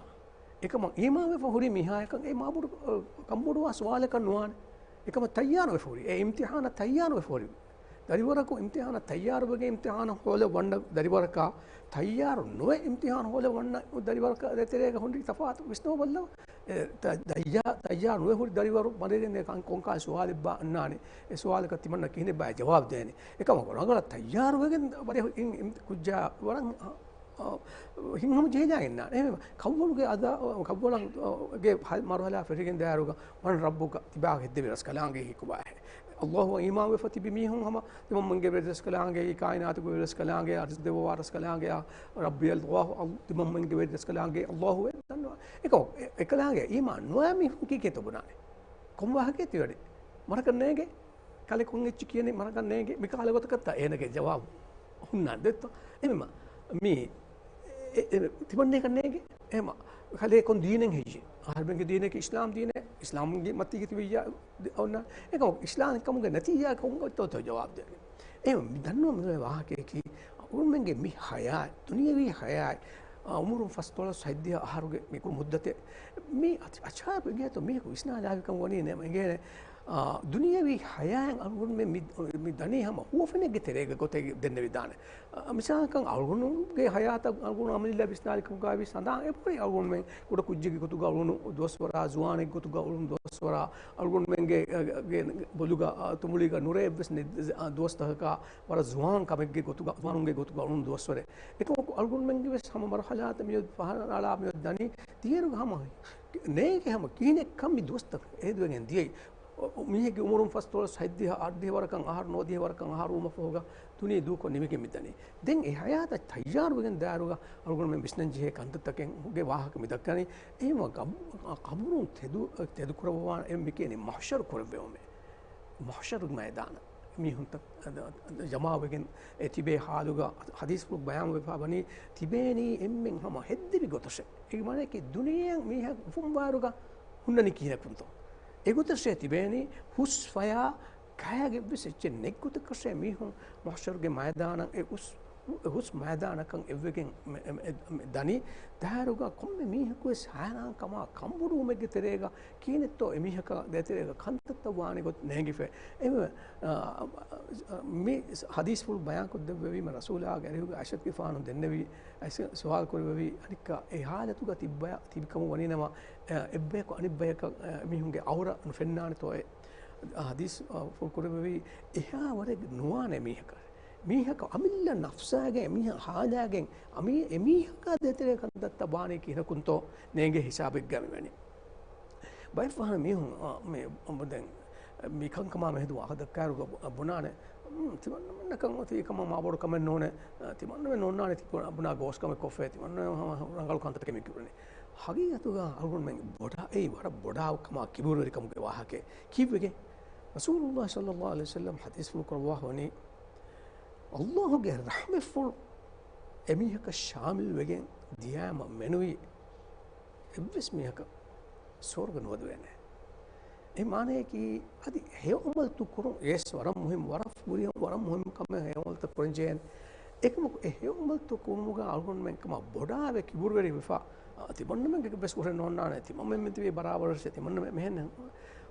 އެކަމަށް އީމާންވެފަ ހުރި މީހާޔަކަށް އެ މާބޮޑު، އަ، ކަންބޮޑުވާ ސުވާލަކަށް ނުވާނެ. އެކަމަށް ތައްޔާރުވެފަ ހުރި، އެ އިމްތިޙާނަށް ތައްޔާރުވެފަ ހުރި. ދަރިވަރަކު އިމްތިޙާނަށް ތައްޔާރުވެގެން އިމްތިޙާނަށް ހޯލަ ވަންނަ ދަރިވަރަކާ، ތައްޔާރު ނުވެ އިމްތިޙާން ހޯލަ ވަންނަ ދަރިވަރަކާ ދޭތެރޭގަ ހުންނަ ތަފާތު ވިސްނަވަބައްލަވާ. އެ، ތަ-، ތައްޔާ-، ތައްޔާރު ނުވެ ހުރި ދަރިވަރު މަރޭގެން ކަން-، ކޮންކަހަލަ ސުވާލެއްބާ އަންނާނެ؟ އެ ސުވާލަކަށް ތިމަންނަ ކިހިނެއްބާ ޖަވާބު ދޭނެ؟ އެކަމަކު ރަނގަޅަށް ތައްޔާރުވެގެން ވަރެ އިން-، އިން-، ކުއްޖާ ވަރަށް، އަ، އަ، ހިތްހަމަޖެހިލާ އިންނާނެ. އެހެންވީމަ، ކަށްވަޅުގެ އަދާ، ކަށްވަޅުގެ މަރުހަލާ ފެށިގެން ދާއިރުގަ، من ربك؟ ތިބާ ހެއްދެވި ރަސްކަލާނގެއީ ކޮބާހޭ؟ ﷲ އަށް އީމާންވެފަ ތިބި މީހުން ހަމަ ތިމަންމެންގެ ވެރިރަސްކަލާނގެއީ، ކާއިނާތުގެ ވެރިރަސްކަލާނގެއާ، ރިޒްޤު ދެއްވާ ރަސްކަލާނގެއާ، ރައްބި ﷲ، އަލް-، ތިމަންމެންގެ ވެރިރަސްކަލާނގެއީ ﷲ އޭ ދަންނަވާ. އެކަމަކު، އެ-، އެކަލާނގެ އީމާން ނުވާ މީހުން ކީކޭތޯ ބުނާނެ؟ ކޮން ވާހަކައެއް ތިވަނީ؟ މަރަކަށް ނޭނގެ. ކަލޭ ކޮން އެއްޗެއް ކިޔަނީ މަރަކަށް ނޭނގެ؟ މި ކަހަލަ ގޮތަކަށްތާ އޭނަގެ ޖަވާބު ހުންނާނެ ދެއްތޯ؟ އެހެންވީމަ، މީ އެ-، އެ-، ތިމަންނައަކަށް ނޭނގެ. އެހެންވީމަ، ކަލޭ ކޮން ދީނެއް ހެއްޔޭ؟ އަހަރުމެންގެ ދީނަކީ އިސްލާމް ދީނޭ. އިސްލާމްގެ މަތީގަ ތިބިއްޔާ އޮންނަ. އެކަމަކު އިސްލާމްކަމުގެ ނަތީޖާ ކޮން ގޮތްތޯ ޖަވާބު ދޭނެ؟ އެހެންވީމަ، މި ދަންނަވަން މި ވާހަކައަކީ، އަޅުގަނޑުމެންގެ މި ޙަޔާތް، ދުނިޔަވީ ޙަޔާތް، އަ، އުމުރުން ފަސްދޮޅަސް ހަތްދިހަ އަހަރުގެ މި މުއްދަތެއް، މި އަތް-، އަޗާރު އިނގޭތޯ މީހަކު ވިސްނާލާފިކަން ވަނީ ނޭ އިނގޭނެ. އާ، ދުނިޔަވީ ޙަޔާތް އަޅުގަނޑުމެން މި، މި ދަނީ ހަމަ ހުވަފެނެއްގެ ތެރޭގެ ގޮތެއް ދެންނެވިދާނެ. އަ، މިސާލަކަށް އަޅުގަނޑުގެ ޙަޔާތަށް އަޅުގަނޑު އަމިއްލަ ވިސްނާލި ކަމުގައި ވިސްނާ އެބަހުރި އަޅުގަނޑުމެން ކުޑަ ކުއްޖެއްގެ ގޮތުގަ އަޅުގަނޑު ދުވަސްވަރާ، ޒުވާނެއްގެ ގޮތުގަ އަޅުގަނޑު ދުވަސްވަރާ، އަޅުގަނޑުމެންގެ، އަ، ގެ ބޮލުގަ، އަ، ތުނބުޅީގަ ނުރޭ އެއްވެސް ނެތް، އަ، ދުވަސްތަކަކާ ވަރަށް ޒުވާން ކަމެއްގެ ގޮތުގަ، ޒުވާނުންގެ ގޮތުގަ އަޅުގަނޑު ދުވަސްވަރެއް. އެކަމަކު އަޅުގަނޑުމެންގެ ވެސް ހަމަ މަރުޙަލާތައް މިއޮތް ފަހަރާޅާ މިއޮތް ދަނީ ތިޔަރުގަ ހަމަ ނޭނގެ ހަމަ ކިހިނެއްކަން މި ދުވަސްތަކަށް އެހެދުވެގެން ދިޔައީ. މީހެއްގެ އުމުރުން ފަސްދޮޅަސް ހަތްދިހަ އަށްޑިހަ ވަރަކަށް އަހަރު ނުވަދިހަ ވަރަކަށް އަހަރު ވުމަށްފަހުގަ ދުނިޔެ ދޫކޮށް ނިމިގެން މިދަނީ. ދެން އެ ޙަޔާތަށް ތައްޔާރުވެގެން ދާއިރުގަ އަޅުގަނޑުމެން ވިސްނަން ޖެހޭ ކަންތައްތަކެއްގެ ވާހަކަ މިދައްކަނީ. އެހެންވީމަ ގަބް-، ޤަބުރުން ތެދު-، ތެދުކުރައްވާން އެ މިކިޔަނީ މަޙްޝަރު ކުރެއްވެވުމޭ. މަޙްޝަރުގެ މައިދާނަށް މީހުންތައް ޖަމާވެގެން އެ ތިބޭ ޙާލުގަ ޙަދީޘްފުޅު ބަޔާންވެފަ ވަނީ، ތިބޭނީ އެންމެން ހަމަ ހެއްދެވި ގޮތަށޭ. އޭގެ މާނައަކީ ދުނިޔެއަށް މީހާ އުފުންވާއިރުގަ ހުންނަނީ ކިހިނެއްކުންތޯ؟ އެގޮތަށޭ ތިބޭނީ. ހުސް ފަޔާ ކައިގެ ވެސް އެއްޗެއް ނެތްގޮތަކަށޭ މީހުން މަޙްޝަރުގެ މައިދާނަށް އެ އުސް ހުސް މައިދާނަކަށް އެއްވެގެން މެ-، މެ-، މެ-، ދަނީ. ދާއިރުގަ ކޮންމެ މީހަކުވެސް ހައިރާންކަމާ ކަނބޮޑުވުމެއްގެ ތެރޭގަ ކިހިނެއްތޯ އެމީހަކާ ދޭތެރޭގަ ކަންތައްތައް ވާނެ ގޮތް ނޭނގިފަ. އެ، އ، މި ހަދީސްފުޅު ބަޔާންކޮށްދެއްވެވީމަ، ރަސޫލާގެ އަރިހުގަ އައިޝަތުގެފާނު ދެންނެވި، އައިސް ސުވާލު ކުރެއްވެވީ، އަނެއްކާ އެ ހާލަތުގަ ތިއްބަ، ތިބިކަމުން ވަނީނަމަ، އެ، އެއްބަޔަކު އަނެއްބަޔަކަށް، އެ، މީހުންގެ އައުރަ ނުފެންނާނެތޯއޭ؟ އަ، ހަދީސް، އަ، ފުޅު ކުރެއްވެވީ، އެހާ ވަރެއް ނުވާނެ މީހަކަށް. މީހަކަށް އަމިއްލަ ނަފްސާގެ މީހާ ހާލާގެން އަމި-، އެމީހަކާ ދޭތެރޭ ކަންތައްތައް ވާނީ ކިހިނަކުންތޯ ނޭނގޭ ހިސާބެއްގަ މިވަނީ. ބައެއް ފަހަރު މީހުން، އާ، މި، ދެން މި ކަންކަމާ މެހެދު ވާހަކަ ދައްކާއިރު ބު-، ބުނާނެ، ތިމަންނަމެންނަކަށް އޮތީ ކަމަށް މާބޮޑު ކަމެއް ނޫނޭ، ތިމަންނަމެން ނޯންނާނެ ތި ބުނާ ގޯސް ކަމެއް ކޮށްފައި، ތިމަންނަމެން ހަމަ ރަނގަޅު ކަންތައްތަކެއް މި ކުރަނީ. ހަގީގަތުގަ އަޅުގަނޑުމެން ބޮޑާ، އެއީ ވަރަށް ބޮޑާ ކަމާ ކިބުރުވެރިކަމުގެ ވާހަކައެއް. ކީއްވެގެން؟ ރަސޫލުﷲ ޞައްލަﷲ ޢަލައިހި ވަސައްލަމަ ޙަދީޘްފުޅު ކުރައްވާފަ ވަނީ، ﷲ ގެ ރަޙްމަތްފުޅު އެމީހަކަށް ޝާމިލް ވެގެން ދިޔާމަ މެނުވީ އެއްވެސް މީހަކަށް ސުވަރުގެ ނުވަދެވޭނެ. އެ މާނަޔަކީ، އަދި ހެޔޮ ޢަމަލުތައް ކުރުން އެސް ވަރަށް މުހިންމު، ވަރަށް ބުރި، ވަރަށް މުހިންމު ކަމެއް ހެޔޮ ޢަމަލުތައް ކުރަން ޖެހޭނެ. އެކަމަކު އެ ހެޔޮ ޢަމަލުތައް ކުރުމުގަ އަޅުގަނޑުމެން ކަމަށް ބޮޑާވެ ކިބުރުވެރިވެފަ، އަ، ތިމަންނަމެންގެ ވެސް ހުރެ ނޯންނާނެ، ތިމަންމެން މިތިބީ ބަރާބަރަށް ތިމަންނަމެން މެހެން.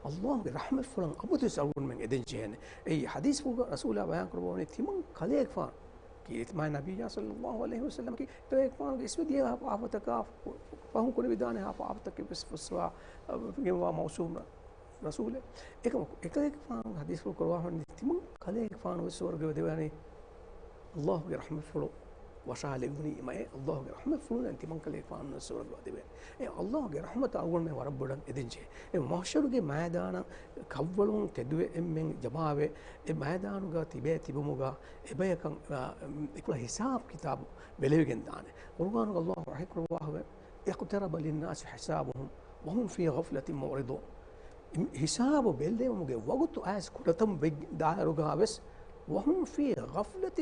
ﷲ ގެ ރަޙްމަތްފުޅަށް އަބަދުވެސް އަޅުގަނޑުމެން އެދެން ޖެހޭނެ. އެއީ ޙަދީޘްފުޅުގަ ރަސޫލާ ބަޔާން ކުރައްވަވަނީ ތިމަން ކަލޭގެފާނު ކީރިތި މާތް ނަބިއްޔާ ޞައްލަﷲ ޢަލައިހި ވަސައްލަމަ ކީ އެކަލޭގެފާނުގެ އިސްވެ ދިޔަ އާފަތަކާ ފަހުން ކުރެވިދާނެ އާފަ-، އާފަތަކެއް ވެސް ފުއްސަވާ، އަ، ގެންވާ މައުޞޫމް ރަސޫލެއް. އެކަމަކު އެކަލޭގެފާނު ޙަދީޘްފުޅު ކުރައްވާފަ ވަނީ ތިމަން ކަލޭގެފާނު ވެސް ސުވަރުގެ ވަދެވޭނީ ﷲ ގެ ރަޙްމަތްފުޅު ވަށާލެވުނީމައޭ، ﷲ ގެ ރަޙްމަތްފުޅުން ތިމަން ކަލޭގެފާނު ވެސް ސުވަރުގެ ވަދެވޭނެ. އެ ﷲ ގެ ރަޙްމަތަށް އަޅުގަނޑުމެން ވަރަށް ބޮޑަށް އެދެން ޖެހޭ. އެ މަޙްޝަރުގެ މައިދާނަށް ކަށްވަޅުން ތެދުވެ އެންމެން ޖަމާވެ، އެ މައިދާނުގަ ތިބޭ ތިބުމުގަ އެބަޔަކަށް، އާ، އެކުޅަ ހިސާބު ކިތާބު ބެލެވިގެން ދާނެ. ޤުރުއާނުގަ ﷲ ވަޙީ ކުރައްވާފަވޭ، اقترب للناس حسابهم وهم في غفلة معرضون. ހިސާބު ބެއްލެވުމުގެ ވަގުތު އައިސް ކުޑަތަން ވެއް ދާއިރުގަ ވެސް، وهم في غفلة،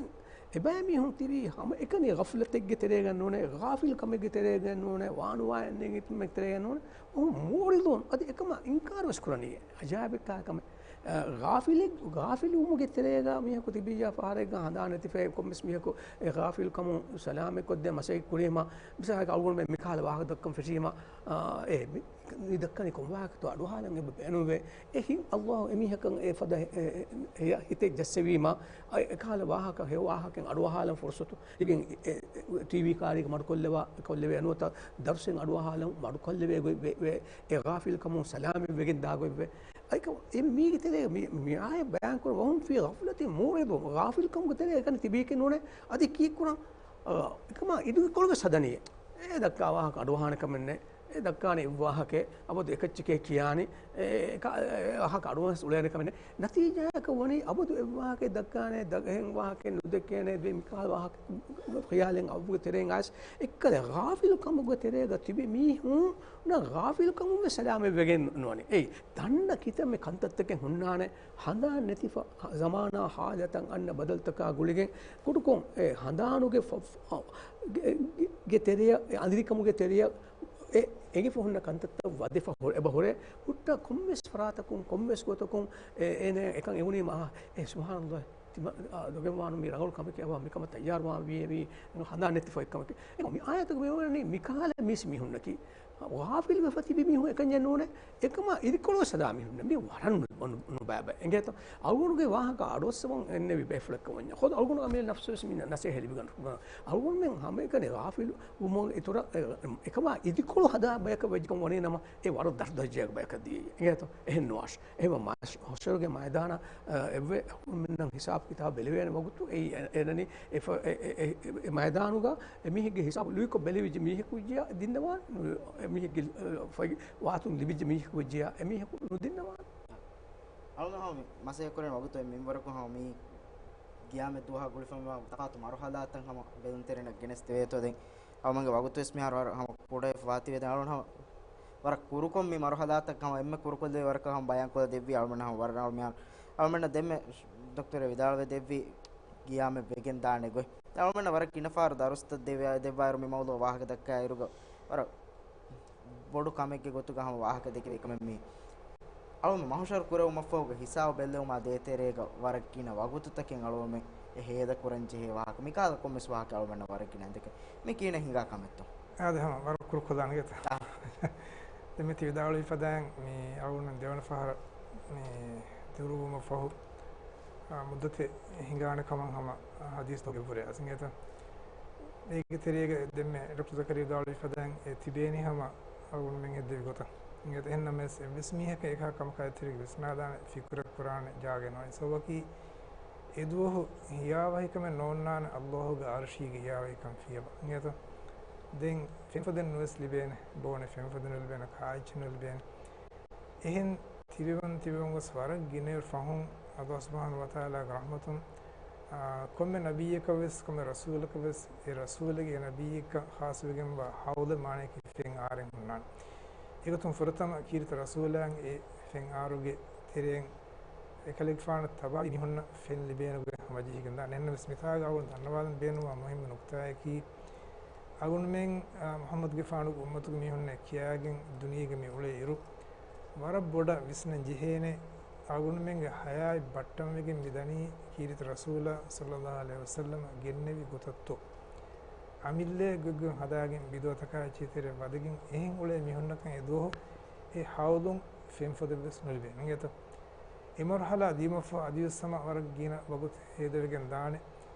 އެބައިމީހުން ތިބީ ހަމައެކަނި ޣަފްލަތެއްގެ ތެރޭގަ ނޫނޭ، ޣާފިލް ކަމެއްގެ ތެރޭގަ ނޫނޭ، ވާނުވާ އެންނެގެތުމެއް ތެރޭގަ ނޫނޭ، وهم معرضون، އަދި އެކަމާ އިންކާރު ވެސް ކުރަނީ. އަޖާއިބެއް ކާ ކަމެއް. އަ، ޣާފިލެއް، ޣާފިލުވުމުގެ ތެރޭގަ މީހަކު ތިބިއްޔާ ފަހަރެއްގަ ހަނދާން ނެތިފައި ކޮންމެސް މީހަކު އެ ޣާފިލް ކަމުން ސަލާމަތް ކޮށްދޭ މަސައްކަތް ކުރީމަ، މިސާލަކަށް އަޅުގަނޑުމެން މިކަހަލަ ވާހަކަ ދައްކަން ފެށީމަ، އާ، އޭ، މި، މި ދައްކަނީ ކޮން ވާހަކަތޯ އަޑުއަހާލަން އެބަ ބޭނުންވޭ. އެ ހި-، ﷲ އެމީހަކަށް އެ ފަދަ އެ، އެ، އެ، ހިތެއް ޖައްސެވީމަ، އަ، އެކަހަލަ ވާހަކަ، ހެޔޮ ވާހަކައެއް އަޑުއަހާލަން ފުރުސަތު ދިގެން އެ، އެ، ޓީވީ ކާރީގަ މަޑުކޮށްލެވާ، ކޮށްލެވޭ ނުވަތަ ދަރުސެއް އަޑުއަހާލަން މަޑުކޮށްލެވޭ ގޮތް ވެ، ވެ، އެ ޣާފިލް ކަމުން ސަލާމަތް ވެގެން ދާ ގޮތް ވެ. އައިކަ އެ މީގެ ތެރޭ މި، މި އާޔަތް ބަޔާން ކުރަން، وهم في غفلة معرضون، ޣާފިލް ކަމުގެ ތެރޭ އެކަނި ތިބީކެއް ނޫނޭ. އަދި ކީއްކުރަން؟ އަ، އެކަމާ އިދުގެ ކޮޅުގެ ސަދަނީ. އެ ދައްކާ ވާހަކަ އަޑުއަހާނެ ކަމެއް ނެތް. އެ ދައްކާނެ އެއްވާހަކައެއް އަބަދު އެކައްޗެކޭ ކިޔާނީ. އެ، އެ، އެ ވާހަކަ އަޑުއަހަން އުޅޭނެ ކަމެއް ނެތް. ނަތީޖާއަކަށް ވަނީ އަބަދު އެއްވާހަކައެއް ދައްކާނެ، ދަ-، އެހެން ވާހަކައެއް ނުދެކޭނެ، ދެ މިކަހަލަ ވާހަކަ ޚިޔާލެއް އައުގެ ތެރެއިން އައިސް އެއްކަލަ ޣާފިލް ކަމުގެ ތެރޭގަ ތިބި މީހުންނަށް ޣާފިލް ކަމުން ވެސް ސަލާމަތް ވެގެން ނުވަނީ. އެއީ، ދަންނަ ކިތަންމެ ކަންތައްތަކެއް ހުންނާނެ، ހަނދާން ނެތިފަ، ޒަމާނާ ހާލަތަށް އަންނަ ބަދަލުތަކާ ގުޅިގެން ކުޑަކޮށް އެ ހަނދާނުގެ ފަ-، ފަ-، ގެ، ގެ، ގެ ތެރެއަށް، އެ އަނދިރިކަމުގެ ތެރެއަށް އެ އެނގިފަ ހުންނަ ކަންތައްތައް ވަދެފަ ހު-، އެބަ ހުރޭ. ހުއްޓާ ކޮންމެސް ފަރާތަކުން، ކޮންމެސް ގޮތަކުން އެ، އޭނަ އެކަން އެވުނީމަ، އާ، އޭ ސުބްޙާނަﷲ، ތިމަ-، އާ، ދޮގެއްވާނު މީ ރަނގަޅު ކަމެކޭ އަވާ މިކަމަށް ތައްޔާރުވާން ވީ އެވީ ހަނދާން ނެތިފަ އެއްކަމަކީ. އެ މި އާޔަތުގަ މި އޮވެނީ މިކަހަލަ މީސް މީހުންނަކީ. ޣާފިލް ވެފަ ތިބި މީހުން އެކަންޏެއް ނޫނޭ. އެކަމާ އިރިކޮޅު ސަދާ މީހުން މި ވަރަށް ނު-، ނު-، ނުބައިބައި. އެނގޭތަ؟ އަޅުގަނޑުގެ ވާހަކަ އަޑުއައްސަވަން އެންނެވި ބޭފުޅެއްކަ ވަންޏާ. ޚުދު އަޅުގަނޑު އަމިއްލަ ނަފްސުވެސް މި ނަ-، ނަސޭހަ ލިބިގަން. އަޅުގަނޑުމެން ހަމައެކަނި ޣާފިލު ވުމުން އިތުރަށް އެ، އެކަމާ އިދިކޮޅު ހަދާ ބަޔަކަށް ވެއްޖެކަން ވަނީ ނަމަ، އެ ވަރަށް ދަށް ދަށްޖެހޭ ބަޔަކަށް ދިޔައީ. އެނގޭތޯ؟ އެހެން ނުވާށި. އެހެންވީމަ މަ-، މަޙްޝަރުގެ މައިދާނަށް، އަ، އެއްވެ އަޅުގަނޑުމެންނަށް ހިސާބު ކިތާބު ބެލެވޭނެ ވަގުތު އެއީ އެ-، އެނަނީ އެ ފަ-، އެ، އެ، އެ، އެ، އެ މައިދާނުގަ އެމީހެއްގެ ހިސާބު ލުއިކޮށް ބެލެވިއްޖެ މީހަކު ވެއްޖިޔާ ދިންނަވާނެ، ނު-، އެމީހެއްގެ، އަ، ފައި ވާތުން ލިބިއްޖެ މީހަކު ވެއްޖިޔާ އެމީހަކު ނުދިންނަވާނެ. އަޅުގަނޑު ހަމަ މި މަސައްކަތް ކުރެވޭ ވަގުތު އެ މިންވަރަކު ހަމަ މި ގިޔާމެއް ދުވަހާ ގުޅިފައިވާ ތަފާތު މަރުހަލާތައް ހަމަ ބެލުންތެރެއިން ގެނެސް ދެވޭތޯ. ދެން އަޅުގަނޑުގެ ވަގުތު ވެސް މިހާރު ވަރަށް ހަމަ ކުޑައެއް ވާތީވެ. ދެން އަޅުގަނޑު ހަމަ ވަރަށް ކުރުކޮށް މި މަރުހަލާތައް ހަމަ އެންމެ ކުރުކޮށްލެވި ވަރަކަށް ހަމަ ބަޔާންކޮށްލަ ދެއްވީ. އަޅުގަނޑު ހަމަ ވަރަށް ރަނގަޅު މިހާރު އަޅުގަނޑަށް ދެންމެ ދޮކްޓަރު ވިދާޅުވެ ދެއްވީ ގިޔާމެއް ވެގެން ދާނެ ގޮތް. ދެން އަޅުގަނޑަށް ވަރަށް ގިނަ ފަހަރު ދަރުސްތައް ދެވި-، ދެއްވާއިރު މި މައުޟޫޢު ވާހަކަ ދައްކާއިރުގަ ވަރަށް ބޮޑު ކަމެއްގެ ގޮތުގަ ހަމަ ވާހަކަ ދެކެވި ކަމެއް މީ. އަޅުމެން މަހުޝަރު ކުރެވުމަށްފަހުގަ ހިސާބު ބެއްލެވުމާ ދޭތެރޭގަ ވަރަށް ގިނަ ވަގުތުތަކެއް އަޅުމެން އެ ހޭދަ ކުރަން ޖެހޭ ވާހަކަ. މިކަހަލަ ކޮންމެސް ވާހަކަ އަޅުމެންނަށް ވަރަށް ގިނަ އިނދެކެ މި ކީނެ ހިނގާ ކަމެއްތޯ؟ އާދެ، ހަމަ ވަރަށް ކުރުކޮލާނެ ގެތަ؟ އާ. ދެން މި ތި ވިދާޅުވި ފަދައިން މި އަޅުގަނޑު ދެވަނަ ފަހަރަށް މި ދުރުވުމަށް ފަހު، އާ، މުއްދަތެއް ހިނގާނެ ކަމަށް ހަމަ ހަދީސްތަކުގެ ބުރެ އަސިނގޭތަ؟ އޭގެ ތެރޭގަ ދެންމެ ޑޮކްޓަރ ޒަކަރިޔާ ވިދާޅުވި ފަދައިން އެ ތިބޭނީ ހަމަ އަޅުގަނޑުމެން ހެއްދެވި ގޮތަށް. އެހެންނަމަވެސް އެއްވެސް މީހަކަށް އެކާ ކަމަކާ އެތެރޭގަ ވިސްނާދާނެ، ފިކުރެއް ކުރާނެ ޖާގައެއް ނޯން. ސަބަބަކީ އެދުވަހު ހިޔާވަހިކަމެއް ނޯންނާނެ އައްލާހުގެ އަރުޝީގެ ހިޔާވަހިކަން ފިޔަވާ. އިނގޭތަ؟ ދެން ފެންފޮދެއް ނުވެސް ލިބޭނެ، ބޯނެ ފެންފޮދެއް ނުލިބޭނެ، ކާއެއްޗެއް ނުލިބޭނެ. އެހެން ތިބެވަން ތިބެވަން ގޮސް ވަރަށް ގިނައިރު ފަހުން އައްލާހު ސުބްޙާނަހޫ ވަތަޢާލާގެ ރަޙްމަތުން، އާ، ކޮންމެ ނަބިއްޔަކަށް ވެސް، ކޮންމެ ރަސޫލަކަށް ވެސް، އެ ރަސޫލެއްގެ އެ ނަބިއްޔެއްގެ ޚާއްޞަވެގެންވާ ޙައުޟެއް މާނަޔަކީ ފެން އާރެއް ހުންނާނެ. އެގޮތުން ފުރަތަމަ ކީރިތި ރަސޫލާއަށް އެ ފެން އާރުގެ ތެރެއިން އެކަލޭގެފާނަށް ތަބާވި މީހުންނަށް ފެން ލިބޭނެ ގޮތް ހަމަޖެހިގެން ދާނެ. އެހެންނަމަވެސް މިތާގަ އަޅުގަނޑު ދަންނަވާލަން ބޭނުންވާ މުހިއްމު ނުކުތާއަކީ، އަޅުގަނޑުމެން، އާ، މުޙައްމަދުގެފާނުގެ އުއްމަތުގެ މީހުންނޭ ކިޔާގެން ދުނިޔޭގަ މި އުޅޭ އިރު، ވަރަށް ބޮޑަށް ވިސްނަން ޖެހޭނެ، އަޅުގަނޑުމެންގެ ޙަޔާތް ބައްޓަންވެގެން މި ދަނީ ކީރިތި ރަސޫލާ ޞައްލައްލާހު ޢަލައިހި ވަސައްލަމަ ގެންނެވި ގޮތަށްތޯ؟ އަމިއްލައަށް ގޮތްގޮތް ހަދާގެން ބިދުޢަތަކާ އެއްޗެތެރެ ވަދެގެން އެހެން އުޅޭ މީހުންނަކަށް އެދުވަހު އެ ޙައުޟުން ފެންފޮދެއްވެސް ނުލިބޭ. އިނގޭތަ؟ އެ މަރުޙަލާ ދިޔުމަށްފަހު އަދިވެސް ހަމަ ވަރަށް ގިނަ ވަގުތު ހޭދަވެގެން ދާނެ.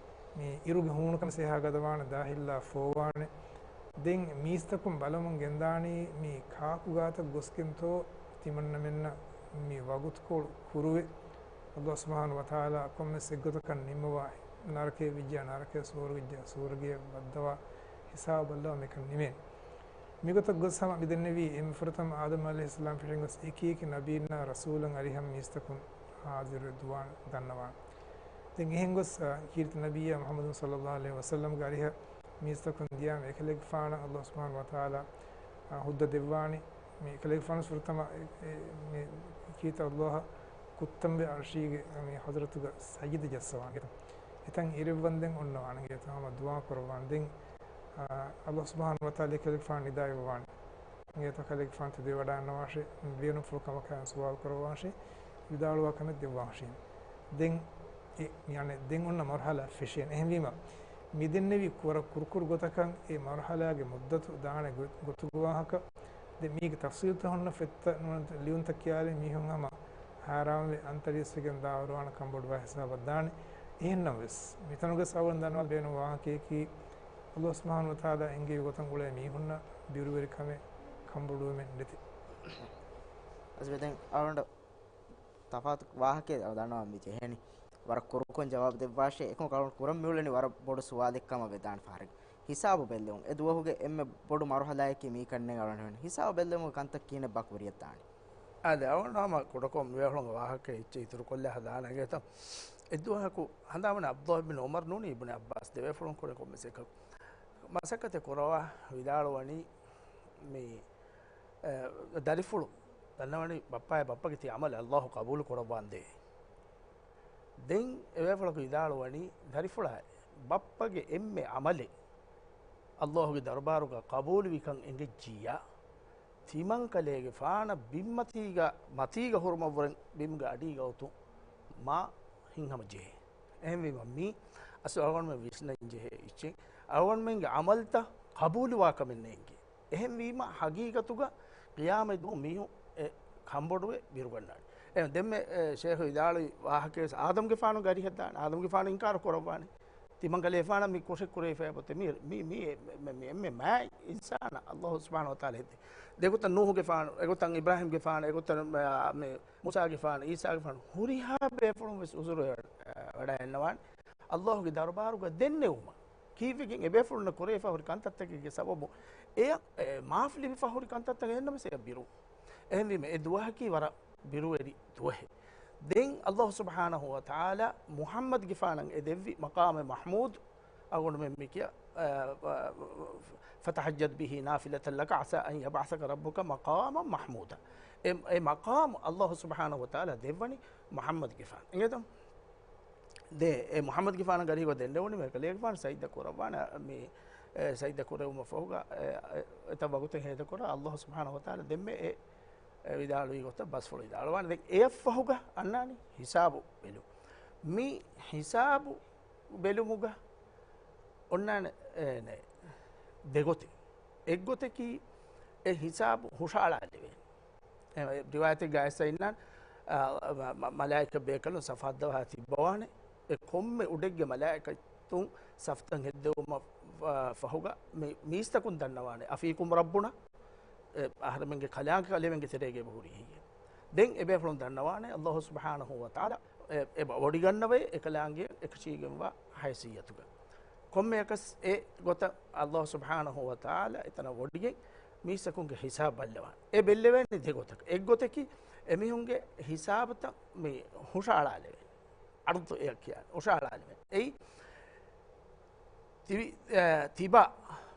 މި އިރުގެ ހޫނުކަން ސޭހާ ގަދަވާނެ، ދާހިއްލާ ފޯވާނެ. ދެން މީސްތަކުން ބަލަމުން ގެންދާނީ މީ ކާކު ގާތަށް ގޮސްގެންތޯ ތިމަންނަމެންނަށް މި ވަގުތުކޮޅު ކުރުވެ، އައްލާހު ސުބްޙާނަހޫ ވަތަޢާލާ ކޮންމެސް އެއްގޮތަކަށް ނިންމަވާ، ނަރަކަޔަށް ވެއްޖެޔާ ނަރަކަޔަށް، ސުވަރުގެ ވެއްޖެޔާ ސުވަރުގެޔަށް ވައްދަވާ، ހިސާބު ބައްލަވާ މިކަން ނިމޭނެ. މިގޮތަށް ގޮސް ހަމަ މިދެންނެވީ އެންމެ ފުރަތަމަ އާދަމް ޢަލައިހިއްސަލާމް ފެށިގެން ގޮސް އެކި އެކި ނަބީންނާ ރަސޫލުން އަރިހަށް މީސްތަކުން ޙާޟިރުވެ ދުވާން ދަންނަވާނެ. ދެން އެހެން ގޮސް، އާ، ކީރިތި ނަބިއްޔާ މުޙައްމަދު ޞައްލައްލާހު ޢަލައިހި ވަސައްލަމްގެ އަރިހަށް މީސްތަކުން ދިޔާމަ އެކަލޭގެފާނަށް އައްލާހު ސުބްޙާނަހޫ ވަތަޢާލާ، އާ، ހުއްދަ ދެއްވާނީ. މި އެކަލޭގެފާނު ފުރަތަމަ އެ، އެ، މި ކީރިތި އައްލާހަށް ކުއްތަންވެ ޢަރްޝީގެ މި ޙަޟްރަތުގަ ސަޖިދަ ޖައްސަވާނެ. އެތަން އިރެއްވަންދެން އޮންނަވާނެ. އިނގޭތަ؟ ހަމަ ދުޢާ ކުރައްވާނެ. ދެން، އާ، އައްލާހު ސުބްޙާނަހޫ ވަތަޢާލާ އެކަލޭގެފާނު ނިދާ އިއްވަވާނެ. އިނގޭތަ؟ އެކަލޭގެފާނު ތެދުވެވަޑައިގަންނަވާށޭ، ބޭނުންފުޅު ކަމަކަށް ސުވާލު ކުރައްވާށޭ، ވިދާޅުވާ ކަމެއް ދެއްވާށޭ. ދެން އެ، މި އަނެއް، ދެން އޮންނަ މަރުޙަލާ ފެށޭނެ. އެހެންވީމަ، މި ދެންނެވި ކުރަ ކުރުކުރު ގޮތަކަށް އެ މަރުޙަލާގެ މުއްދަތު ދާނެ ގޮ-، ގޮތުގެ ވާހަކަ. ދެން މީގެ ތަފްޞީލުތައް ހުންނަ ފޮތްތައް ނުވަތަ ލިޔުންތައް ކިޔާލި މީހުން ހަމަ ހައިރާންވެ އަންތަރީސްވެގެން ދާވަރުވާނެ ކަންބޮޑުވާ ހިސާބަށް ދާނެ. އެހެންނަމަވެސް، މިތަނުގަސް އަޅުގަނޑު ދަންނަވާ ބޭނުން ވާހަކަޔަކީ، އައްލާހު ސުބްޙާނަހޫ ވަތަޢާލާ އެންގެވި ގޮތަށް އުޅޭ މީހުންނަށް ބިރުވެރިކަމެއް ކަންބޮޑުވުމެއް ނެތި. އަސްބެ ދެން އަޅުގަނޑު ތަފާތު ވާހަކައެއް ދަންނަވަން މި ޖެހޭނީ. ވަރަށް ކުރުކޮށް ޖަވާބު ދެއްވާށޭ. އެކަމަކު އަޅުގަނޑު ކުރަން މިއުޅެނީ ވަރަށް ބޮޑު ސުވާލެއް ކަމަށް ވެދާނެ ފަހަރެއް. ހިސާބު ބެއްލެވުން. އެ ދުވަހުގެ އެންމެ ބޮޑު މަރުޙަލާއަކީ މީ ކަންނޭނގެ އަޅުގަނޑު ހިސާބު ބެއްލެވުމުގެ ކަންތައް ކިހިނެއްބާ ކުރިއަށްދާނީ؟ އާދެ، އަޅުގަނޑު ހަމަ ކުޑަކޮށް މިވޭފުޅުންގެ ވާހަކަ އެއްޗެއް އިތުރުކޮށްލާ ހަދާނެ އިނގޭތަ؟ އެއްދުވަހަކު ހަނދާންވަނީ ޢަބްދުﷲ ބިން ޢުމަރު ނޫނީ އިބްނު ޢައްބާސް ދެވޭފުޅުން ކުރި ކޮންމެސް އެކަކު މަސައްކަތެއް ކުރައްވާ ވިދާޅުވަނީ މި އެ، ދަރިފުޅު ދަންނަވަނީ ބައްޕާއޭ ބައްޕަގެ ތި ޢަމަލެއް އައްލާހު ޤަބޫލު ކުރައްވާނދޭ. ދެން އެބޭފުޅަކު ވިދާޅުވަނީ، ދަރިފުޅާއޭ، ބައްޕަގެ އެންމެ ޢަމަލެއް އައްލާހުގެ ދަރުބާރުގަ ޤަބޫލުވިކަން އެނގެއްޖިއްޔާ، ތިމަންކަލޭގެފާނަށް ބިންމަތީގަ، މަތީގަ ހުރުމަށްވުރެން ބިމުގެ އަޑީގަ އޮތުން މާ ހިތްހަމަޖެހޭ. އެހެންވީމަ މީ އަސްލު އަޅުގަނޑުމެން ވިސްނަން ޖެހޭ އެއްޗެއް. އަޅުގަނޑުމެންގެ ޢަމަލުތައް ޤަބޫލުވާކަމެއް ނޭނގޭ. އެހެންވީމަ، ޙަޤީޤަތުގަ ޤިޔާމަތް ދުވަހު މީހުން އެ ކަންބޮޑުވެ ބިރުގަންނާނެ. އެ ދެންމެ، އެ، ޝޭޚު ވިދާޅުވި ވާހަކަވެސް އާދަމްގެފާނުގެ އަރިހަށްދާނެ. އާދަމްގެފާނު އިންކާރު ކުރައްވާނެ. ތިމަންކަލޭގެފާނަށް މި ކުށެއް ކުރެވިފައި އޮތޭ. މި، މި، މި، މި، މި އެންމެ މާތް އިންސާނާ އައްލާހު ސުބްޙާނަހު ވަތަޢާލާ ހެއްދެވި. ދެގޮތަށް ނޫޙުގެފާނު، އެގޮތަށް އިބްރާހީމްގެފާނު، އެގޮތަށް، އާ، މި މޫސާގެފާނު، އީސާގެފާނު، ހުރިހާ ބޭފުޅުން ވެސް ޢުޛުރު ވެ، ވަޑައިގަންނަވާނެ. އައްލާހުގެ ދަރުބާރުގަ ދެންނެވުމަށް. ކީއްވެގެން އެބޭފުޅުންނަށް ކުރެވިފަ ހުރި ކަންތައްތަކެއްގެ ސަބަބުން އެޔަށް، އެ، މާފު ލިބިފަ ހުރި ކަންތައްތަކެއް އެހެންނަމަވެސް އެޔަށް ބިރު. އެހެންވީމަ އެ ދުވަހަކީ ވަރަށް ބިރުވެރި ދުވަހެއް. ދެން އައްލާހު ސުބްޙާނަހު ވަތަޢާލާ މުޙައްމަދުގެފާނަށް އެ ދެއްވި މަޤާމެ މަޙްމޫދު، އަޅުގަނޑުމެން މި ކިޔާ، އަ، އަ، ފަތަހައްޖަދް ބިހީ ނާފިލަތަން ލަކަ ޢަސާ އަން ޔަބްޢަސަކަ ރައްބުކަ މަޤާމަން މަޙްމޫދާ. އެ، އެ މަޤާމު އައްލާހު ސުބްޙާނަހު ވަތަޢާލާ ދެއްވަނީ މުޙައްމަދުގެފާނަށް. އިނގޭތަ؟ ދެ، އެ މުޙައްމަދުގެފާނަށް އަރިހަށް ދެންނެވުނީ މި ކަލޭގެފާނު ސަޖިދަ ކުރައްވާނެ، މި، އެ، ސަޖިދަ ކުރެވުމަށްފަހުގަ، އެ، އެ، އެތައް ވަގުތެއް ހޭދަކުރާ އައްލާހު ސުބްޙާނަހު ވަތަޢާލާ ދެންމެ އެ، އެ ވިދާޅުވި ގޮތަށް ބަސްފުޅު ވިދާޅުވާނެ. ދެން އެއަށްފަހުގަ އަންނާނީ ހިސާބު ބެލުން. މި ހިސާބު ބެލުމުގަ އޮންނާނެ، އެ، ނެ، ދެގޮތެއް. އެއްގޮތަކީ އެ ހިސާބު ހުށައަޅާލެވޭނެ. އެ، ރިވާޔަތެއްގަ އައިސް އިންނާނެ، އާ، މަ-، މަ-، މަލާއިކަ ބޭކަލުން ސަފު ހައްދަވާ ތިއްބަވާނެ. އެ ކޮންމެ އުޑެއްގެ މަލާއިކަތުން ސަފުތައް ހެއްދެވުމަށް ފަ-، ފަހުގަ މި-، މީސްތަކުން ދަންނަވާނެ. އަފީކުމް ރައްބުނާ، އެ، އަހަރެމެންގެ ކަލާނގެ ކަލޭމެންގެ ތެރޭގަ އެބަ ހުރީ ހެއްޔޭ؟ ދެން އެބޭފުޅުން ދަންނަވާނެ އައްލާހު ސުބްޙާނަހޫ ވަތަޢާލާ އެ-، އެބަ ވޮޑިގަންނަވައި އެކަލާނގެ އެކަށީގެންވާ ހައިސިއްޔަތުގަ. ކޮންމެއަކަސް އެ ގޮތަށް އައްލާހު ސުބްޙާނަހޫ ވަތަޢާލާ އެތަނަށް ވޮޑިގެން މީސްތަކުންގެ ހިސާބު ބައްލަވާނެ. އެ ބެއްލެވޭނެ ދެ ގޮތަކަށް. އެއްގޮތަކީ އެމީހުންގެ ހިސާބުތައް މި ހުށައަޅާލެވޭނެ. އަރުޟު އެއަށް ކިޔާނެ. ހުށައަޅާލެވޭނެ. އެއީ ތިބި-، އެ، ތިބާ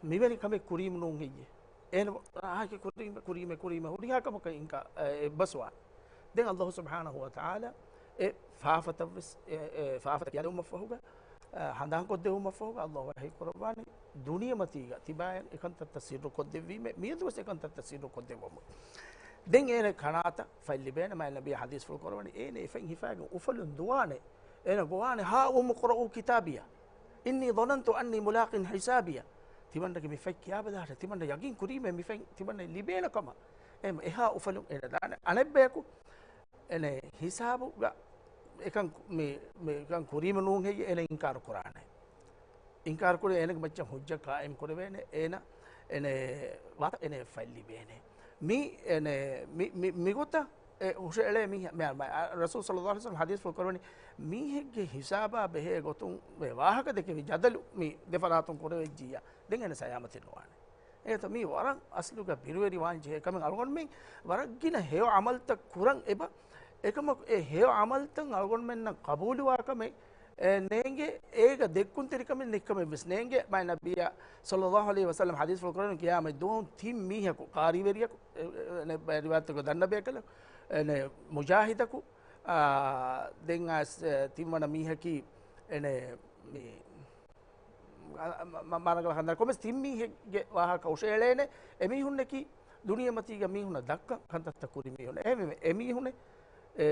މިވެނި ކަމެއް ކުރީމު ނޫން ހެއްޔޭ؟ އޭނަ އާކި ކުރީމެ، ކުރީމެ، ކުރީމެ ހުރިހާ ކަމަކަށް އިންކާ-، އެ، އެއްބަސްވާނެ. ދެން އައްލާހު ސުބްޙާނަހޫ ވަތަޢާލާ އެ ފާފަތައްވެސް، އެ، އެ، ފާފަތައް ކިޔާދެވުމަށްފަހުގަ، އަ، ހަނދާންކޮށްދެވުމަށްފަހުގަ އައްލާހު ވަޙީ ކުރައްވާނީ ދުނިޔެމަތީގަ ތިބާޔަށް އެކަންތައްތައް ސިއްރުކޮށްދެއްވީމޭ، މިއަދުވެސް އެކަންތައްތައް ސިއްރުކޮށްދެއްވަމުން. ދެން އޭނަ ކަނާތަށް ފަތްލިބޭނެ. މާތް ނަބިއްޔާ ޙަދީޘްފުޅު ކުރައްވަނީ އޭނަ އެފަތް ހިފާގެން އުފަލުން ދުވާނެ. އޭނަ ގޮވާނެ، هَاؤُمُ اقْرَءُوا كِتَابِيَهْ إِنِّي ظَنَنتُ أَنِّي مُلَاقٍ حِسَابِيَهْ. ތިމަންނަގެ މި ފަތް ކިޔާބަލާށޭ، ތިމަންނަ ޔަގީން ކުރީމޭ މި ފަތް ތިމަންނަ ލިބޭނެ ކަމަށް. އެހެން އެހާ އުފަލުން އޭނަ ދާނެ. އަނެއްބަޔަކު އޭނަ ހިސާބުގަ އެކަން ކު-، މި، މި އެކަން ކުރީމަ ނޫން ހެއްޔޭ އޭނަ އިންކާރު ކުރާނެ. އިންކާރު ކުރި އޭނަގެ މައްޗަށް ހުއްޖަ ޤާއިމް ކުރެވޭނެ. އޭނަ، އޭނަ ވާތަ އޭނަ ފަތް ލިބޭނެ. މި، އޭނަ މި، މި، މިގޮތަށް އެ ހުށައެޅޭ މީހާ، މި، މި، ރަސޫލު ޞައްލައްލާހު ޢަލައިހި ވަސައްލަމަ ޙަދީޘްފުޅު ކުރައްވަނީ، މީހެއްގެ ހިސާބާ ބެހޭ ގޮތުން ވާހަކަ ދެކެވި ޖަދަލު މި ދެފަރާތުން ކުރެވިއްޖިއްޔާ، ދެން އޭނަ ސަލާމަތެއް ނުވާނެ. އެހެންތަ މީ ވަރަށް އަސްލުގަ ބިރުވެރިވާން ޖެހޭ ކަމެއް. އަޅުގަނޑުމެން ވަރަށް ގިނަ ހެޔޮ ޢަމަލުތައް ކުރަން އެބަ، އެކަމަކު އެ ހެޔޮ ޢަމަލުތައް އަޅުގަނޑުމެންނަށް ޤަބޫލުވާ ކަމެއް، އެ، ނޭނގެ، އޭގަ ދެއްކުންތެރިކަމެއް ނެތްކަމެއް ވެސް ނޭނގެ. މާތް ނަބިއްޔާ ޞައްލައްލާހު ޢަލައިހި ވަސައްލަމަ ޙަދީޘްފުޅު ކުރައްވަނީ ޤިޔާމަތް ދުވަހު ތިން މީހަކު، ޤާރީވެރިޔަކު، އެ، އެ، އެ، ރިވާޔަތްތަކުގަ ދަންނަ ބޭކަލަކު، އެ، މުޖާހިދަކު، އާ، ދެން އައިސް، އެ، ތިންވަނަ މީހަކީ، އެ، މި މަ-، މަ-، މާނަގަޅަ ހަނދާން ކޮމެސް ތިން މީހެއްގެ ވާހަކަ ހުށައެޅޭނެ. އެމީހުންނަކީ ދުނިޔެމަތީގަ މީހުންނަށް ދައްކަން ކަންތައްތައް ކުރި މީހުން. އެހެންވީމަ އެމީހުން، އެ،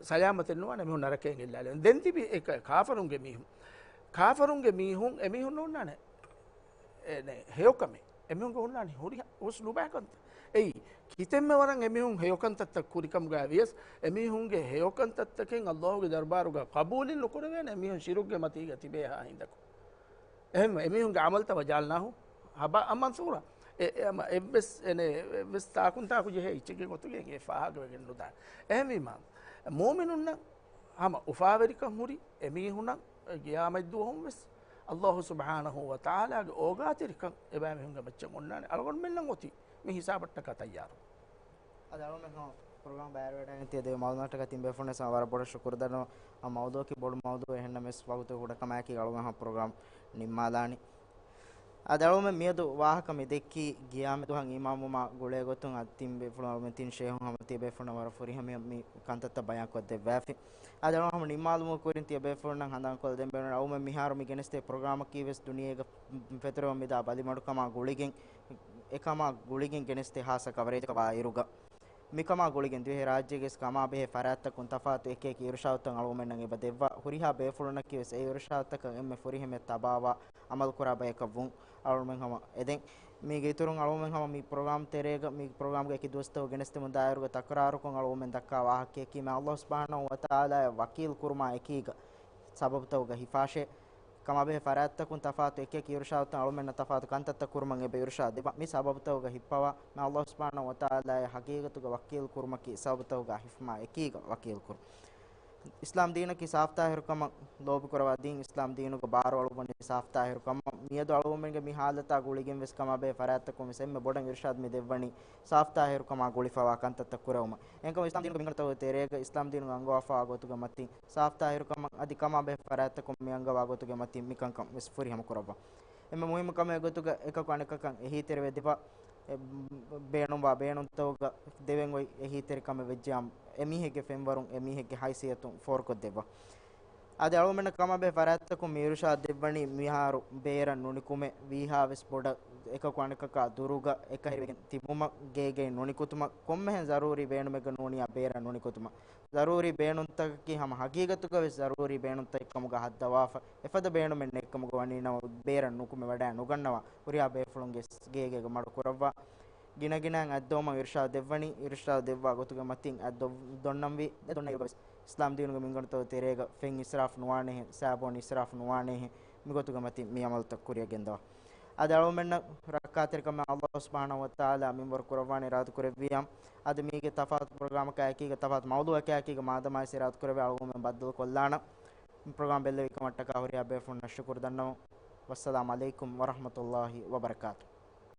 ސަލާމަތެއް ނުވާނެ. އެމީހުން ނަރަކައިން އެއްލާލެވެން. ދެން ތިބި އެ ކާ-، ކާފަރުންގެ މީހުން. ކާފަރުންގެ މީހުން، އެމީހުން ނޯންނާނެ. އެ، ނެ، ހެޔޮކަމެއް. އެމީހުންގެ ހުންނާނެ ހުރިހާ ހުސް ނުބައިކަންތައް. އެއީ، ކިތަންމެ ވަރަށް އެމީހުން ހެޔޮކަންތައްތައް ކުރިކަމުގައި ވިޔަސް، އެމީހުންގެ ހެޔޮކަންތައްތަކެއް އައްލާހުގެ ދަރުބާރުގަ ޤަބޫލެއް ނުކުރެވޭނެ، އެމީހުން ޝިރުކްގެ މަތީގަ ތިބޭހާ ހިނދަކު. އެހެންވެ، އެމީހުންގެ ޢަމަލުތައް ވަޖާލްނާހު ހަބާ މަންސޫރާ. އެ، އެ، އެއްވެސް، އެ، ނެ، އެއްވެސް ތާކުން ތާކު ޖެހޭ އެއްޗެއްގެ ގޮތުގެ އެ ފާހަގަވެގެން ނުދާނެ. އެހެންވީމާ، މުއުމިނުންނަށް ހަމަ އުފާވެރިކަން ހުރި އެމީހުނަށް ގިޔާމަތްދުވަހުން ވެސް އައްލާހު ސުބްޙާނަހޫ ވަތަޢާލާގެ އޯގާތެރިކަން އެބައިމީހުންގެ މައްޗަށް އޮންނާނެ. އަޅުގަނޑުމެންނަށް އޮތީ މި ހިސާބަށްޓަކާ ތައްޔާރު. އަދި އަޅުގަނޑުމެން ހަމަ ޕްރޮގްރާމް ބައިވެރިވެވަޑައިގެން ތިޔަ ދެވި މަޢުލޫމާތަކަށް ތިން ބޭފުޅުންނަށް ވަރަށް ބޮޑަށް ޝުކުރު ދަންނަވަން. އާ މައުޟޫޢަކީ ބޮޑު މައުޟޫޢެއް. އެހެންނަމަވެސް ވަގުތު ކުޑަކަމާއެކީގަ އަޅުގަނޑު ހަމަ ޕްރޮގްރާމް ނިންމާލާނީ. އަދި އަޅުގަނޑުމެން މިއަދު ވާހަކަ މި ދެއްކީ ގިޔާމަތް ދުވަހަށް އީމާންވުމާ ގުޅޭ ގޮތުން. އަދި ތިން ބޭފުޅުން އަޅުގަނޑުމެން ތިން ޝޭހުން ހަމަ ތިޔަ ބޭފުޅުންނަށް ވަރަށް ފުރިހަމަޔަށް މި ކަންތައްތައް ބަޔާންކޮށްދެއްވާފި. އަދި އަޅުގަނޑު ހަމަ ނިންމާލުމުގެ ކުރިން ތިޔަ ބޭފުޅުންނަށް ހަނދާންކޮށްލަދޭން ބޭނުން. އަޅުގަނޑުމެން މިހާރު މި ގެނެސްދޭ ޕްރޮގްރާމަކީ ވެސް ދުނިޔޭގަ ފެތުރެވުނު މިދާ ބަލިމަޑުކަމާ ގުޅިގެން، އެކަމާ ގުޅިގެން ގެނެސްދޭ ހާއްސަ ކަވަރޭޖަކަށް ވާއިރުގަ، މިކަމާ ގުޅިގެން ދިވެހިރާއްޖޭގެ ވެސް ކަމާބެހޭ ފަރާތްތަކުން ތަފާތު އެކިއެކި އިރުޝާދުތައް އަޅުގަނޑުމެންނަށް އެބަ ދެއްވާ. ހުރިހާ ބޭފުޅުންނަކީ ވެސް އެ އިރުޝާދުތަކަށް އެންމެ ފުރިހަމަޔަށް ތަބާވާ ޢަމަލުކުރާ ބަޔަކަށް ވުން. އަޅުގަނޑުމެން ހަމަ އެދެން. މީގެ އިތުރުން އަޅުގަނޑުމެން ހަމަ މި ޕްރޮގްރާމް ތެރޭގަ، މި ޕްރޮގްރާމްގެ އެކި ދުވަސްތަކުގެ ގެނެސްދެމުން ދާއިރުގަ ތަކުރާރުކޮށް އަޅުގަނޑުމެން ދައްކާ ވާހަކައަކީ، މި އައްލާހު ސުބްޙާނަހޫ ވަތަޢާލާއަށް ވަކީލު ކުރުމާ އެކީގަ ސަބަބުތަކުގަ ހިފާށޭ. ކަމާބެހޭ ފަރާތްތަކުން ތަފާތު އެކިއެކި އިރުޝާދުތައް އަޅުމެންނަށް ތަފާތު ކަންތައްތައް ކުރުމަށް އެބަ އިރުޝާދު ދެއްވާ. މި ސަބަބުތަކުގަ ހިއްޕަވާ، މި އައްލާހު ސުބްޙާނަހޫ ވަތަޢާލާއަށް ޙަޤީޤަތުގަ ވަކީލު ކުރުމަކީ ސަބަބުތަކުގަ ހިފުމާ އެކީގަ ވަކީލު ކުރުން. އިސްލާމް ދީނަކީ ސާފްތާހިރުކަމަށް ލޯބިކުރައްވާ ދީން. އިސްލާމް ދީނުގަ ބާރުއަޅުއްވަނީ ސާފްތާހިރުކަމަށް. މިއަދު އަޅުގަނޑުމެންގެ މި ހާލަތާ ގުޅިގެން ވެސް ކަމާބެހޭ ފަރާތްތަކުން ވެސް އެންމެ ބޮޑަށް އިރުޝާދު މި ދެއްވަނީ ސާފްތާހިރުކަމާ ގުޅިފަވާ ކަންތައްތައް ކުރެވުމަށް. އެހެންކަމުން އިސްލާމް ދީނުގެ މިންގަނޑުތަކުގެ ތެރޭގަ އިސްލާމް ދީނުގަ އަންގަވާފަވާ ގޮތުގެ މަތިން ސާފްތާހިރުކަމަށް އަދި ކަމާބެހޭ ފަރާތްތަކުން މި އަންގަވާ ގޮތުގެ މަތިން މިކަންކަން ވެސް ފުރިހަމަ ކުރައްވާ. އެންމެ މުހިއްމު ކަމެއް ގޮތުގަ އެކަކު އަނެކަކަށް އެހީތެރިވެ ދެއްވާ، އެ، ބޭނުންވާ ބޭނުންތަކުގަ ދެވެން އޮތް އެހީތެރިކަމެއް ވެއްޖެއާ، އެމީހެއްގެ ފެންވަރުން އެމީހެއްގެ ހައިސިއްޔަތުން ފޯރުކޮށްދެއްވާ. އަދި އަޅުގަނޑުމެންނަށް ކަމާބެހޭ ފަރާތްތަކުން މި އިރުޝާދު ދެއްވަނީ މިހާރު ބޭރަށް ނުނިކުމެ، ވީހާވެސް ބޮޑަށް އެކަކު އަނެކަކާ ދުރުގަ އެކަހެރިވެގެން ތިބުމަށް، ގޭގައި ނުނިކުތުމަށް، ކޮންމެހެން ޒަރޫރީ ބޭނުމެއްގަ ނޫނިއްޔާ ބޭރަށް ނުނިކުތުމަށް. ޒަރޫރީ ބޭނުންތަކަކީ ހަމަ ހަގީގަތުގަވެސް ޒަރޫރީ ބޭނުންތައް ކަމުގަ ހައްދަވާފަ، އެފަދަ ބޭނުމެއް ނެތްކަމުގަ ވަނީނަމަ ބޭރަށް ނުކުމެ ވަޑައެއް ނުގަންނަވާ، ހުރިހާ ބޭފުޅުންގެ ގޭގޭގަ މަޑު ކުރައްވާ. ގިނަގިނައިން އަތްދޮވުމަށް އިރުޝާދު ދެއްވަނީ، އިރުޝާދު ދެއްވާ ގޮތުގެ މަތިން އަތް ދޮ-، ދޮންނަންވީ، އެ ދޮންނަ އިރުގަވެސް އިސްލާމް ދީނުގެ މިންގަނޑުތަކުގެ ތެރޭގަ ފެން އިސްރާފް ނުވާނެހެން، ސާބޯން އިސްރާފް ނުވާނެހެން، މިގޮތުގެ މަތިން މި އަމަލުތައް ކުރިއަށް ގެންދަވާ. އަދި އަޅުގަނޑުމެންނަށް ރައްކާތެރިކަމެއް ﷲ ސުބްޙާނަހޫ ވަތަޢާލާ މިންވަރު ކުރައްވާނެ އިރާދަކުރެއްވިއްޔާ، އަދި މީގެ ތަފާތު ޕްރޮގްރާމަކާއެކީގަ، ތަފާތު މައުޟޫޢަކާއެކީގަ މާދަމާވެސް އިރާދަކުރެއްވިއްޔާ އަޅުގަނޑުމެން ބައްދަލުކޮށްލާނަން. މި ޕްރޮގްރާމް ބެއްލެވިކަމަށްޓަކާ ހުރިހާ ބޭފުޅުންނަށް ޝުކުރު ދަންނަވަން. ވައްސަލާމް ޢަލައިކުމް ވަރަޙްމަތުﷲ ވަބަރަކާތުހު.